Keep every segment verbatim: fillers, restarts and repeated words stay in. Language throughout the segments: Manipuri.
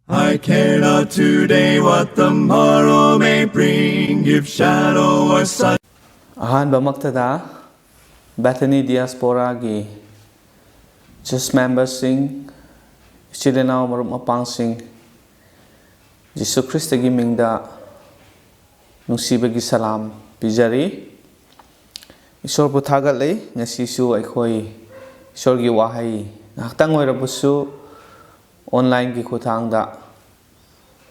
I care not today what the morrow may bring, if shadow or sun. ꯑꯍꯥꯟꯕꯃꯛꯇꯗ Bethany Diasporaꯒꯤ church memberꯁꯤꯡ, ꯏꯆꯤꯜ ꯏꯅꯥꯎ ꯃꯔꯨꯞ ꯃꯄꯥꯡꯁꯤꯡ, ꯖꯤꯁꯨ ꯈ꯭ꯔꯤꯁꯇꯒꯤ ꯃꯤꯡꯗ ꯅꯨꯡꯁꯤꯕꯒꯤ ꯁꯂꯥꯝ ꯄꯤꯖꯔꯤ꯫ ꯏꯁꯣꯔꯕꯨ ꯊꯥꯒꯠꯂꯤ꯫ ꯉꯁꯤꯁꯨ ꯑꯩꯈꯣꯏ ꯏꯁꯣꯔꯒꯤ ꯋꯥꯍꯩ ꯉꯥꯏꯍꯥꯛꯇꯪ ꯑꯣꯏꯔꯕꯁꯨ onlineꯒꯤ ꯈꯨꯠꯊꯥꯡꯗ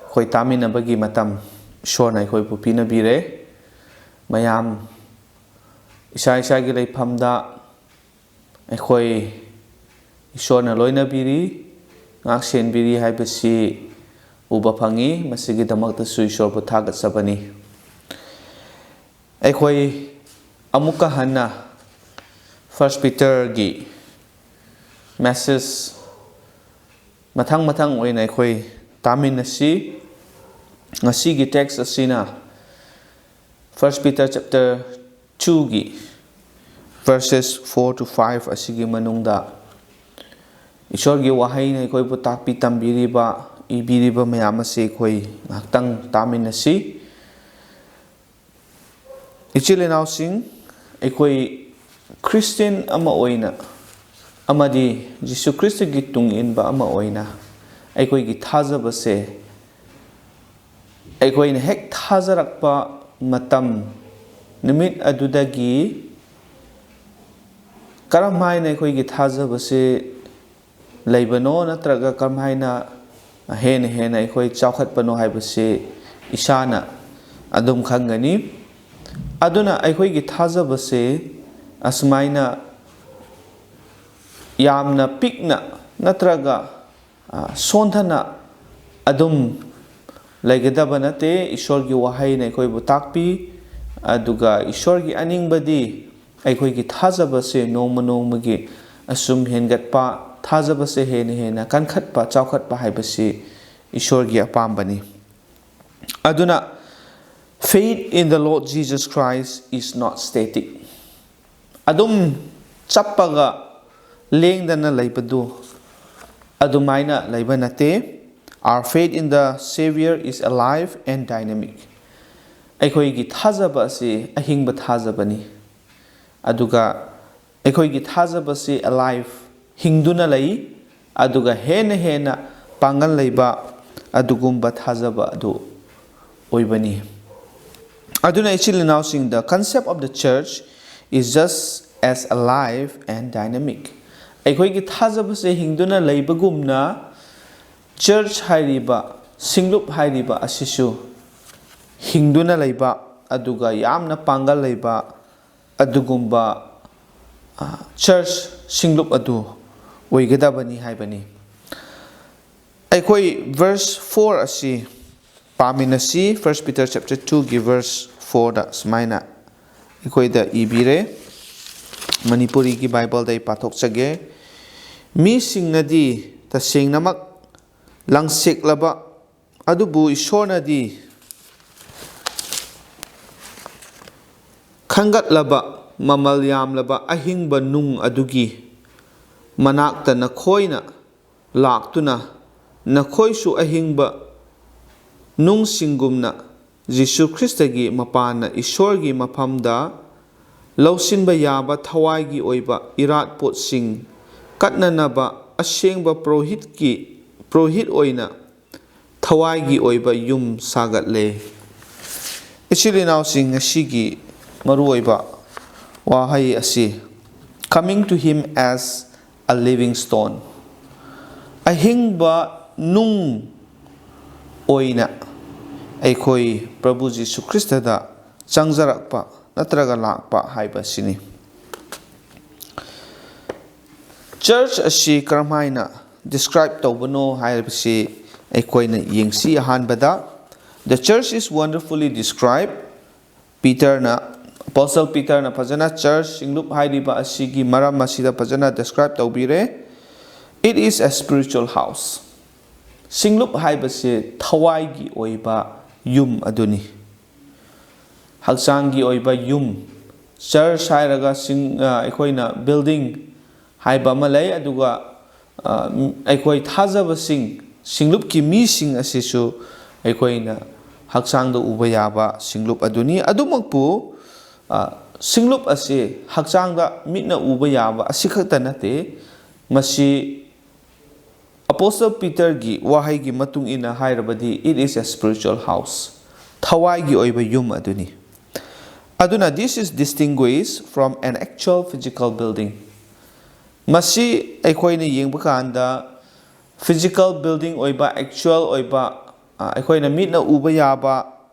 ꯑꯩꯈꯣꯏ ꯇꯥꯃꯤꯟꯅꯕꯒꯤ ꯃꯇꯝ ꯏꯁꯣꯔꯅ ꯑꯩꯈꯣꯏꯕꯨ ꯄꯤꯅꯕꯤꯔꯦ꯫ ꯃꯌꯥꯝ ꯏꯁꯥ ꯏꯁꯥꯒꯤ ꯂꯩꯐꯝꯗ ꯑꯩꯈꯣꯏ ꯏꯁꯣꯔꯅ ꯂꯣꯏꯅꯕꯤꯔꯤ, ꯉꯥꯛ ꯁꯦꯟꯕꯤꯔꯤ ꯍꯥꯏꯕꯁꯤ ꯎꯕ ꯐꯪꯉꯤ꯫ ꯃꯁꯤꯒꯤꯗꯃꯛꯇꯁꯨ ꯏꯁꯣꯔꯕꯨ ꯊꯥꯒꯠꯆꯕꯅꯤ꯫ ꯑꯩꯈꯣꯏ ꯑꯃꯨꯛꯀ ꯍꯟꯅ First Peterꯒꯤ message ꯃꯊꯪ ꯃꯊꯪ ꯑꯣꯏꯅ ꯑꯩꯈꯣꯏ ꯇꯥꯃꯤꯟꯅꯁꯤ꯫ ꯉꯁꯤꯒꯤ text ꯑꯁꯤꯅ First Peter chapter twoꯒꯤ verses four to five ꯑꯁꯤꯒꯤ ꯃꯅꯨꯡꯗ ꯏꯁꯣꯔꯒꯤ ꯋꯥꯍꯩꯅ ꯑꯩꯈꯣꯏꯕꯨ ꯇꯥꯛꯄꯤ ꯇꯝꯕꯤꯔꯤꯕ, ꯏꯕꯤꯔꯤꯕ ꯃꯌꯥꯝ ꯑꯁꯤ ꯑꯩꯈꯣꯏ ꯉꯥꯏꯍꯥꯛꯇꯪ ꯇꯥꯃꯤꯟꯅꯁꯤ꯫ ꯏꯆꯤꯜ ꯏꯅꯥꯎꯁꯤꯡ, ꯑꯩꯈꯣꯏ Christian ꯑꯃ ꯑꯣꯏꯅ ꯑꯃꯗꯤ ꯖꯤꯁꯨ ꯈ꯭ꯔꯤꯁꯇꯒꯤ ꯇꯨꯡ ꯏꯟꯕ ꯑꯃ ꯑꯣꯏꯅ ꯑꯩꯈꯣꯏꯒꯤ ꯊꯥꯖꯕꯁꯦ, ꯑꯩꯈꯣꯏꯅ ꯍꯦꯛ ꯊꯥꯖꯔꯛꯄ ꯃꯇꯝ, ꯅꯨꯃꯤꯠ ꯑꯗꯨꯗꯒꯤ ꯀꯔꯝ ꯍꯥꯏꯅ ꯑꯩꯈꯣꯏꯒꯤ ꯊꯥꯖꯕꯁꯦ ꯂꯩꯕꯅꯣ, ꯅꯠꯇ꯭ꯔꯒ ꯀꯔꯝ ꯍꯥꯏꯅ ꯍꯦꯟꯅ ꯍꯦꯟꯅ ꯑꯩꯈꯣꯏ ꯆꯥꯎꯈꯠꯄꯅꯣ ꯍꯥꯏꯕꯁꯤ ꯏꯁꯥꯅ ꯑꯗꯨꯝ ꯈꯪꯒꯅꯤ꯫ ꯑꯗꯨꯅ ꯑꯩꯈꯣꯏꯒꯤ ꯊꯥꯖꯕꯁꯦ ꯑꯁꯨꯃꯥꯏꯅ ꯌꯥꯝꯅ ꯄꯤꯛꯅ ꯅꯠꯇ꯭ꯔꯒ, ꯑ, ꯁꯣꯟꯊꯅ ꯑꯗꯨꯝ ꯂꯩꯒꯗꯕ ꯅꯠꯇꯦ꯫ ꯏꯁꯣꯔꯒꯤ ꯋꯥꯍꯩꯅ ꯑꯩꯈꯣꯏꯕꯨ ꯇꯥꯛꯄꯤ, ꯑꯗꯨꯒ ꯏꯁꯣꯔꯒꯤ ꯑꯅꯤꯡꯕꯗꯤ ꯑꯩꯈꯣꯏꯒꯤ ꯊꯥꯖꯕꯁꯦ ꯅꯣꯡꯃ ꯅꯣꯡꯃꯒꯤ ꯑꯁꯨꯝ ꯍꯦꯟꯒꯠꯄ, ꯊꯥꯖꯕꯁꯦ ꯍꯦꯟꯅ ꯍꯦꯟꯅ ꯀꯟꯈꯠꯄ, ꯆꯥꯎꯈꯠꯄ ꯍꯥꯏꯕꯁꯤ ꯏꯁꯣꯔꯒꯤ ꯑꯄꯥꯝꯕꯅꯤ꯫ ꯑꯗꯨꯅ, faith in the Lord Jesus Christ is not static. ꯑꯗꯨꯝ ꯆꯞꯄꯒ ꯂꯦꯡꯗꯅ ꯂꯩꯕꯗꯨ ꯑꯗꯨꯃꯥꯏꯅ ꯂꯩꯕ ꯅꯠꯇꯦ꯫ Our faith in the Savior is alive and dynamic. ꯑꯩꯈꯣꯏꯒꯤ ꯊꯥꯖꯕ ꯑꯁꯤ ꯑꯍꯤꯡꯕ ꯊꯥꯖꯕꯅꯤ, ꯑꯗꯨꯒ ꯑꯩꯈꯣꯏꯒꯤ ꯊꯥꯖꯕꯁꯤ alive, ꯍꯤꯡꯗꯨꯅ ꯂꯩ, ꯑꯗꯨꯒ ꯍꯦꯟꯅ ꯍꯦꯟꯅ ꯄꯥꯡꯒꯜ ꯂꯩꯕ ꯑꯗꯨꯒꯨꯝꯕ ꯊꯥꯖꯕ ꯑꯗꯨ ꯑꯣꯏꯕꯅꯤ꯫ ꯑꯗꯨꯅ ꯏꯆꯤꯜ ꯏꯅꯥꯎꯁꯤꯡ, the concept of the church is just as alive and dynamic. ꯑꯩꯈꯣꯏꯒꯤ ꯊꯥꯖꯕꯁꯦ ꯍꯤꯡꯗꯨꯅ ꯂꯩꯕꯒꯨꯝꯅ, church ꯍꯥꯏꯔꯤꯕ, ꯁꯤꯡꯂꯨꯞ ꯍꯥꯏꯔꯤꯕ ꯑꯁꯤꯁꯨ ꯍꯤꯡꯗꯨꯅ ꯂꯩꯕ, ꯑꯗꯨꯒ ꯌꯥꯝꯅ ꯄꯥꯡꯒꯜ ꯂꯩꯕ ꯑꯗꯨꯒꯨꯝꯕ, ꯑ, church, ꯁꯤꯡꯂꯨꯞ ꯑꯗꯨ ꯑꯣꯏꯒꯗꯕꯅꯤ ꯍꯥꯏꯕꯅꯤ꯫ ꯑꯩꯈꯣꯏ verse four ꯑꯁꯤ ꯄꯥꯃꯤꯟꯅꯁꯤ꯫ First Peter chapter twoꯒꯤ verse fourꯗ ꯁꯨꯃꯥꯏꯅ ꯑꯩꯈꯣꯏꯗ ꯏꯕꯤꯔꯦ꯫ ꯃꯅꯤꯄꯨꯔꯤꯒꯤ Bibleꯗ ꯑꯩ ꯄꯥꯊꯣꯛꯆꯒꯦ꯫ "ꯃꯤꯁꯤꯡꯅꯗꯤ ꯇꯁꯦꯡꯅꯃꯛ ꯂꯪꯁꯦꯛꯂꯕ, ꯑꯗꯨꯕꯨ ꯏꯁꯣꯔꯅꯗꯤ ꯈꯟꯒꯠꯂꯕ, ꯃꯃꯜ ꯌꯥꯝꯂꯕ ꯑꯍꯤꯡꯕ ꯅꯨꯡ ꯑꯗꯨꯒꯤ ꯃꯅꯥꯛꯇ ꯅꯈꯣꯏꯅ ꯂꯥꯛꯇꯨꯅ, ꯅꯈꯣꯏꯁꯨ ꯑꯍꯤꯡꯕ ꯅꯨꯡꯁꯤꯡꯒꯨꯝꯅ ꯖꯤꯁꯨ ꯈ꯭ꯔꯤꯁꯇꯒꯤ ꯃꯄꯥꯟꯅ ꯏꯁꯣꯔꯒꯤ ꯃꯐꯝꯗ ꯂꯧꯁꯤꯟꯕ ꯌꯥꯕ ꯊꯋꯥꯏꯒꯤ ꯑꯣꯏꯕ ꯏꯔꯥꯠꯄꯣꯠꯁꯤꯡ ꯀꯠꯅꯅꯕ ꯑꯁꯦꯡꯕ ꯄꯨꯔꯣꯍꯤꯠꯀꯤ, ꯄꯨꯔꯣꯍꯤꯠ ꯑꯣꯏꯅ ꯊꯋꯥꯏꯒꯤ ꯑꯣꯏꯕ ꯌꯨꯝ ꯁꯥꯒꯠꯂꯦ꯫" ꯏꯆꯤꯜ ꯏꯅꯥꯎꯁꯤꯡ, ꯉꯁꯤꯒꯤ ꯃꯔꯨꯑꯣꯏꯕ ꯋꯥꯍꯩ ꯑꯁꯤ, "Coming to him as a living stone", ꯑꯍꯤꯡꯕ ꯅꯨꯡ ꯑꯣꯏꯅ ꯑꯩꯈꯣꯏ ꯄ꯭ꯔꯚꯨ ꯖꯤꯁꯨ ꯈ꯭ꯔꯤꯁꯇꯗ ꯆꯪꯖꯔꯛꯄ ꯅꯠꯇ꯭ꯔꯒ ꯂꯥꯛꯄ ꯍꯥꯏꯕꯁꯤꯅꯤ꯫ Church ꯑꯁꯤ ꯀꯔꯝꯍꯥꯏꯅ describe ꯇꯧꯕꯅꯣ ꯍꯥꯏꯕꯁꯤ ꯑꯩꯈꯣꯏꯅ ꯌꯦꯡꯁꯤ꯫ ꯑꯍꯥꯟꯕꯗ, the church is wonderfully described꯫ ꯄꯤꯇꯔꯅ, Apostle ꯄꯤꯇꯔꯅ ꯐꯖꯅ church, ꯁꯤꯡꯂꯨꯞ ꯍꯥꯏꯔꯤꯕ ꯑꯁꯤꯒꯤ ꯃꯔꯝ ꯑꯁꯤꯗ ꯐꯖꯅ describe ꯇꯧꯕꯤꯔꯦ꯫ "It is a spiritual house." ꯁꯤꯡꯂꯨꯞ ꯍꯥꯏꯕꯁꯤ ꯊꯋꯥꯏꯒꯤ ꯑꯣꯏꯕ ꯌꯨꯝ ꯑꯗꯨꯅꯤ꯫ ꯍꯛꯆꯥꯡꯒꯤ ꯑꯣꯏꯕ ꯌꯨꯝ, church ꯍꯥꯏꯔꯒ ꯁꯤꯡ-, ꯑ, ꯑꯩꯈꯣꯏꯅ building ꯍꯥꯏꯕ ꯑꯃ ꯂꯩ, ꯑꯗꯨꯒ, ꯑ, ꯑꯩꯈꯣꯏ ꯊꯥꯖꯕꯁꯤꯡ, ꯁꯤꯡꯂꯨꯞꯀꯤ ꯃꯤꯁꯤꯡ ꯑꯁꯤꯁꯨ ꯑꯩꯈꯣꯏꯅ ꯍꯛꯆꯥꯡꯗ ꯎꯕ ꯌꯥꯕ ꯁꯤꯡꯂꯨꯞ ꯑꯗꯨꯅꯤ꯫ ꯑꯗꯨꯃꯛꯄꯨ, ꯑ, ꯁꯤꯡꯂꯨꯞ ꯑꯁꯤ ꯍꯛꯆꯥꯡꯗ ꯃꯤꯠꯅ ꯎꯕ ꯌꯥꯕ ꯑꯁꯤꯈꯛꯇ ꯅꯠꯇꯦ꯫ ꯃꯁꯤ ꯑꯄꯣꯁꯇꯜ ꯄꯤꯇꯔꯒꯤ ꯋꯥꯍꯩꯒꯤ ꯃꯇꯨꯡ ꯏꯟꯅ ꯍꯥꯏꯔꯕꯗꯤ, "It is a spiritual house." ꯊꯋꯥꯏꯒꯤ ꯑꯣꯏꯕ ꯌꯨꯝ ꯑꯗꯨꯅꯤ꯫ ꯑꯗꯨꯅ, this is distinguished from an actual physical building. ꯃꯁꯤ ꯑꯩꯈꯣꯏꯅ ꯌꯦꯡꯕ ꯀꯥꯟꯗ, physical building ꯑꯣꯏꯕ, actual ꯑꯣꯏꯕ, ꯑ, ꯑꯩꯈꯣꯏꯅ ꯃꯤꯠꯅ ꯎꯕ ꯌꯥꯕ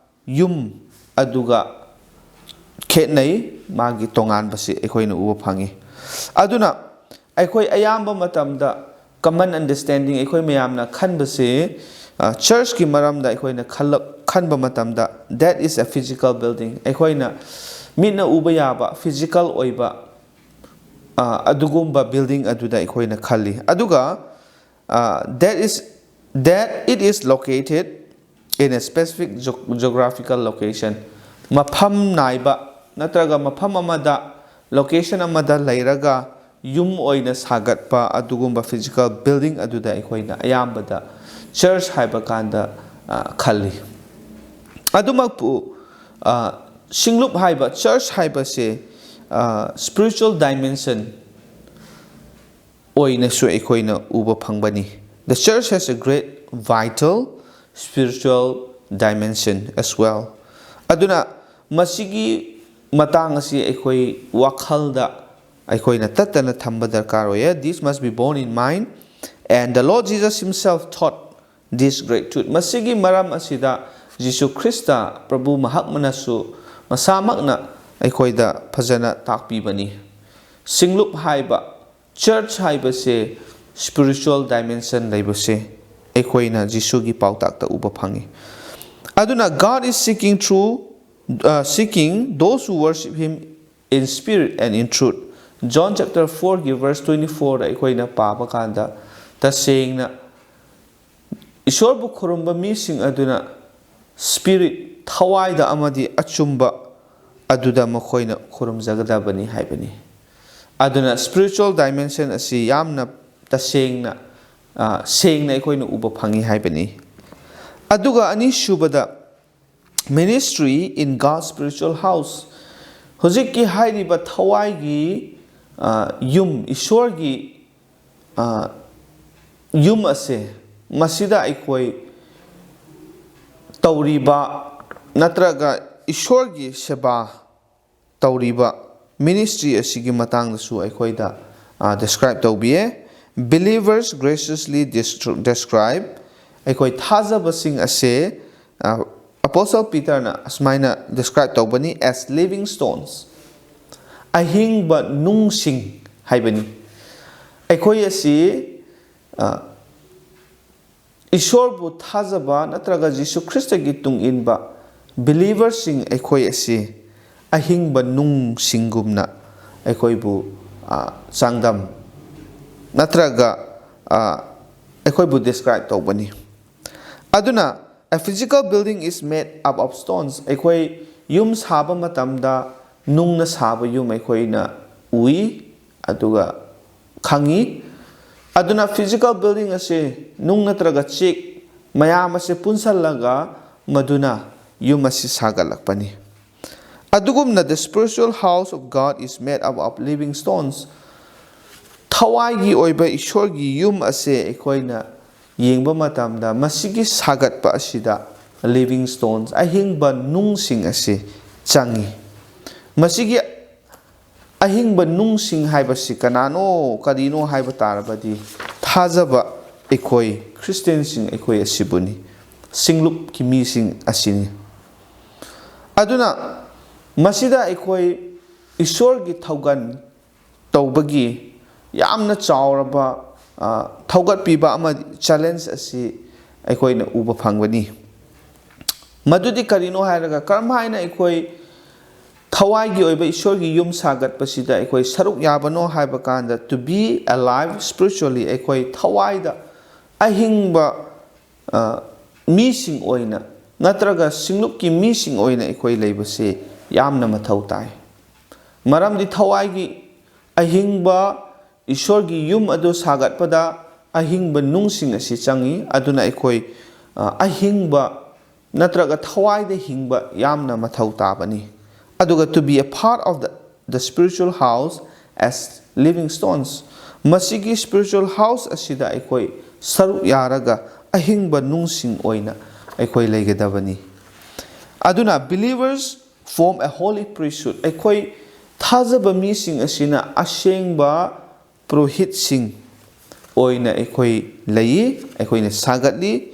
ꯌꯨꯝ ꯑꯗꯨꯒ ꯈꯦꯠꯅꯩ꯫ ꯃꯥꯒꯤ ꯇꯣꯉꯥꯟꯕꯁꯤ ꯑꯩꯈꯣꯏꯅ ꯎꯕ ꯐꯪꯉꯤ꯫ ꯑꯗꯨꯅ, ꯑꯩꯈꯣꯏ ꯑꯌꯥꯝꯕ ꯃꯇꯝꯗ common understanding ꯑꯩꯈꯣꯏ ꯃꯌꯥꯝꯅ ꯈꯟꯕꯁꯤ, ꯑ, churchꯀꯤ ꯃꯔꯝꯗ ꯑꯩꯈꯣꯏꯅ ꯈꯜꯂꯛ-, ꯈꯟꯕ ꯃꯇꯝꯗ, that is a physical building, ꯑꯩꯈꯣꯏꯅ ꯃꯤꯠꯅ ꯎꯕ ꯌꯥꯕ, physical ꯑꯣꯏꯕ, ꯑ, ꯑꯗꯨꯒꯨꯝꯕ building ꯑꯗꯨꯗ ꯑꯩꯈꯣꯏꯅ ꯈꯜꯂꯤ꯫ ꯑꯗꯨꯒ, ꯑ, that is, that it is located in a specific geo-, geographical location, ꯃꯐꯝ ꯅꯥꯏꯕ ꯅꯠꯇ꯭ꯔꯒ ꯃꯐꯝ ꯑꯃꯗ, location ꯑꯃꯗ ꯂꯩꯔꯒ ꯌꯨꯝ ꯑꯣꯏꯅ ꯁꯥꯒꯠꯄ ꯑꯗꯨꯒꯨꯝꯕ physical building ꯑꯗꯨꯗ ꯑꯩꯈꯣꯏꯅ ꯑꯌꯥꯝꯕꯗ church ꯍꯥꯏꯕ ꯀꯥꯟꯗ, ꯑ, ꯈꯜꯂꯤ꯫ ꯑꯗꯨꯃꯛꯄꯨ, ꯑ, ꯁꯤꯡꯂꯨꯞ ꯍꯥꯏꯕ, church ꯍꯥꯏꯕꯁꯦ, ꯑ, spiritual dimension ꯑꯣꯏꯅꯁꯨ ꯑꯩꯈꯣꯏꯅ ꯎꯕ ꯐꯪꯕꯅꯤ꯫ The church has a great vital spiritual dimension as well. ꯑꯗꯨꯅ, ꯃꯁꯤꯒꯤ ꯃꯇꯥꯡ ꯑꯁꯤ ꯑꯩꯈꯣꯏ ꯋꯥꯈꯜꯗ ꯑꯩꯈꯣꯏꯅ ꯇꯠꯇꯅ ꯊꯝꯕ ꯗꯔꯀꯥꯔ ꯑꯣꯏꯌꯦ꯫ This must be borne in mind, and the Lord Jesus himself taught this great truth. ꯃꯁꯤꯒꯤ ꯃꯔꯝ ꯑꯁꯤꯗ ꯖꯤꯁꯨ ꯈ꯭ꯔꯤꯁꯇ ꯄ꯭ꯔꯚꯨ ꯃꯍꯥꯛꯅꯁꯨ ꯃꯁꯥꯃꯛꯅ ꯑꯩꯈꯣꯏꯗ ꯐꯖꯅ ꯇꯥꯛꯄꯤꯕꯅꯤ꯫ ꯁꯤꯡꯂꯨꯞ ꯍꯥꯏꯕ, church ꯍꯥꯏꯕꯁꯦ, spiritual dimension ꯂꯩꯕꯁꯦ ꯑꯩꯈꯣꯏꯅ ꯖꯤꯁꯨꯒꯤ ꯄꯥꯎꯇꯥꯛꯇ ꯎꯕ ꯐꯪꯉꯤ꯫ ꯑꯗꯨꯅ, God is seeking through, uh, seeking those who worship him in spirit and in truth. John chapter fourꯒꯤ verse twenty fourꯗ ꯑꯩꯈꯣꯏꯅ ꯄꯥꯕ ꯀꯥꯟꯗ, ꯇꯁꯦꯡꯅ ꯏꯁꯣꯔꯕꯨ ꯈꯨꯔꯨꯝꯕ ꯃꯤꯁꯤꯡ ꯑꯗꯨꯅ spirit, ꯊꯋꯥꯏꯗ ꯑꯃꯗꯤ ꯑꯆꯨꯝꯕ ꯑꯗꯨꯗ ꯃꯈꯣꯏꯅ ꯈꯨꯔꯨꯝꯖꯒꯗꯕꯅꯤ ꯍꯥꯏꯕꯅꯤ꯫ ꯑꯗꯨꯅ, spiritual dimension ꯑꯁꯤ ꯌꯥꯝꯅ ꯇꯁꯦꯡꯅ ꯑ, ꯁꯦꯡꯅ ꯑꯩꯈꯣꯏꯅ ꯎꯕ ꯐꯪꯉꯤ ꯍꯥꯏꯕꯅꯤ꯫ ꯑꯗꯨꯒ ꯑꯅꯤꯁꯨꯕꯗ, ministry in God's spiritual house꯫ ꯍꯧꯖꯤꯛꯀꯤ ꯍꯥꯏꯔꯤꯕ ꯊꯋꯥꯏꯒꯤ, ꯑ, ꯌꯨꯝ, ꯏꯁꯣꯔꯒꯤ, ꯑ, ꯌꯨꯝ ꯑꯁꯦ, ꯃꯁꯤꯗ ꯑꯩꯈꯣꯏ ꯇꯧꯔꯤꯕ ꯅꯠꯇ꯭ꯔꯒ ꯏꯁꯣꯔꯒꯤ ꯁꯦꯕꯥ ꯇꯧꯔꯤꯕ ministry ꯑꯁꯤꯒꯤ ꯃꯇꯥꯡꯗꯁꯨ ꯑꯩꯈꯣꯏꯗ, ꯑ, describe ꯇꯧꯕꯤꯌꯦ꯫ Believers graciously destru-, describe, ꯑꯩꯈꯣꯏ ꯊꯥꯖꯕꯁꯤꯡ ꯑꯁꯦ, ꯑ, Apostle Peterꯅ ꯑꯁꯨꯃꯥꯏꯅ describe ꯇꯧꯕꯅꯤ, as living stones, ꯑꯍꯤꯡꯕ ꯅꯨꯡꯁꯤꯡ ꯍꯥꯏꯕꯅꯤ꯫ ꯑꯩꯈꯣꯏ ꯑꯁꯤ, ꯑ, ꯏꯁꯣꯔꯕꯨ ꯊꯥꯖꯕ ꯅꯠꯇ꯭ꯔꯒ ꯖꯤꯁꯨ ꯈ꯭ꯔꯤꯁꯇꯒꯤ ꯇꯨꯡ ꯏꯟꯕ believerꯁꯤꯡ ꯑꯩꯈꯣꯏ ꯑꯁꯤ ꯑꯍꯤꯡꯕ ꯅꯨꯡꯁꯤꯡꯒꯨꯝꯅ ꯑꯩꯈꯣꯏꯕꯨ, ꯑ, ꯆꯥꯡꯗꯝ ꯅꯠꯇ꯭ꯔꯒ, ꯑ, ꯑꯩꯈꯣꯏꯕꯨ describe ꯇꯧꯕꯅꯤ꯫ ꯑꯗꯨꯅ, a physical building is made up of stones꯫ ꯑꯩꯈꯣꯏ ꯌꯨꯝ ꯁꯥꯕ ꯃꯇꯝꯗ ꯅꯨꯡꯅ ꯁꯥꯕ ꯌꯨꯝ ꯑꯩꯈꯣꯏꯅ ꯎꯏ, ꯑꯗꯨꯒ ꯈꯪꯉꯤ꯫ ꯑꯗꯨꯅ physical building ꯑꯁꯤ ꯅꯨꯡ ꯅꯠꯇ꯭ꯔꯒ ꯆꯦꯛ ꯃꯌꯥꯝ ꯑꯁꯤ ꯄꯨꯟꯁꯜꯂꯒ ꯃꯗꯨꯅ ꯌꯨꯝ ꯑꯁꯤ ꯁꯥꯒꯠꯂꯛꯄꯅꯤ꯫ ꯑꯗꯨꯒꯨꯝꯅ, the spiritual house of God is made up of living stones꯫ ꯊꯋꯥꯏꯒꯤ ꯑꯣꯏꯕ ꯏꯁꯣꯔꯒꯤ ꯌꯨꯝ ꯑꯁꯦ ꯑꯩꯈꯣꯏꯅ ꯌꯦꯡꯕ ꯃꯇꯝꯗ, ꯃꯁꯤꯒꯤ ꯁꯥꯒꯠꯄ ꯑꯁꯤꯗ living stones, ꯑꯍꯤꯡꯕ ꯅꯨꯡꯁꯤꯡ ꯑꯁꯤ ꯆꯪꯏ꯫ ꯃꯁꯤꯒꯤ ꯑꯍꯤꯡꯕ ꯅꯨꯡꯁꯤꯡ ꯍꯥꯏꯕꯁꯤ ꯀꯅꯥꯅꯣ, ꯀꯔꯤꯅꯣ ꯍꯥꯏꯕ ꯇꯥꯔꯕꯗꯤ, ꯊꯥꯖꯕ ꯑꯩꯈꯣꯏ ꯈ꯭ꯔꯤꯁꯇꯤꯌꯥꯟꯁꯤꯡ ꯑꯩꯈꯣꯏ ꯑꯁꯤꯕꯨꯅꯤ, ꯁꯤꯡꯂꯨꯞꯀꯤ ꯃꯤꯁꯤꯡ ꯑꯁꯤꯅꯤ꯫ ꯑꯗꯨꯅ ꯃꯁꯤꯗ ꯑꯩꯈꯣꯏ ꯏꯁꯣꯔꯒꯤ ꯊꯧꯒꯜ ꯇꯧꯕꯒꯤ ꯌꯥꯝꯅ ꯆꯥꯎꯔꯕ, ꯑ, ꯊꯧꯒꯠꯄꯤꯕ ꯑꯃꯗꯤ challenge ꯑꯁꯤ ꯑꯩꯈꯣꯏꯅ ꯎꯕ ꯐꯪꯒꯅꯤ꯫ ꯃꯗꯨꯗꯤ ꯀꯔꯤꯅꯣ ꯍꯥꯏꯔꯒ, ꯀꯔꯝꯍꯥꯏꯅ ꯑꯩꯈꯣꯏ ꯊꯋꯥꯏꯒꯤ ꯑꯣꯏꯕ ꯏꯁꯣꯔꯒꯤ ꯌꯨꯝ ꯁꯥꯒꯠꯄꯁꯤꯗ ꯑꯩꯈꯣꯏ ꯁꯔꯨꯛ ꯌꯥꯕꯅꯣ ꯍꯥꯏꯕ ꯀꯥꯟꯗ, to be alive spiritually, ꯑꯩꯈꯣꯏ ꯊꯋꯥꯏꯗ ꯑꯍꯤꯡꯕ, ꯑ, ꯃꯤꯁꯤꯡ ꯑꯣꯏꯅ ꯅꯠꯇ꯭ꯔꯒ ꯁꯤꯡꯂꯨꯞꯀꯤ ꯃꯤꯁꯤꯡ ꯑꯣꯏꯅ ꯑꯩꯈꯣꯏ ꯂꯩꯕꯁꯤ ꯌꯥꯝꯅ ꯃꯊꯧ ꯇꯥꯏ꯫ ꯃꯔꯝꯗꯤ ꯊꯋꯥꯏꯒꯤ ꯑꯍꯤꯡꯕ ꯏꯁꯣꯔꯒꯤ ꯌꯨꯝ ꯑꯗꯨ ꯁꯥꯒꯠꯄꯗ ꯑꯍꯤꯡꯕ ꯅꯨꯡꯁꯤꯡ ꯑꯁꯤ ꯆꯪꯏ꯫ ꯑꯗꯨꯅ ꯑꯩꯈꯣꯏ, ꯑ, ꯑꯍꯤꯡꯕ ꯅꯠꯇ꯭ꯔꯒ ꯊꯋꯥꯏꯗ ꯍꯤꯡꯕ ꯌꯥꯝꯅ ꯃꯊꯧ ꯇꯥꯕꯅꯤ꯫ ꯑꯗꯨꯒ to be a part of the, the spiritual house as living stones, ꯃꯁꯤꯒꯤ spiritual house ꯑꯁꯤꯗ ꯑꯩꯈꯣꯏ ꯁꯔꯨꯛ ꯌꯥꯔꯒ ꯑꯍꯤꯡꯕ ꯅꯨꯡꯁꯤꯡ ꯑꯣꯏꯅ ꯑꯩꯈꯣꯏ ꯂꯩꯒꯗꯕꯅꯤ꯫ ꯑꯗꯨꯅ believers form a holy priesthood, ꯑꯩꯈꯣꯏ ꯊꯥꯖꯕ ꯃꯤꯁꯤꯡ ꯑꯁꯤꯅ ꯑꯁꯦꯡꯕ ꯄꯨꯔꯣꯍꯤꯠꯁꯤꯡ ꯑꯣꯏꯅ ꯑꯩꯈꯣꯏ ꯂꯩ, ꯑꯩꯈꯣꯏꯅ ꯁꯥꯒꯠꯂꯤ꯫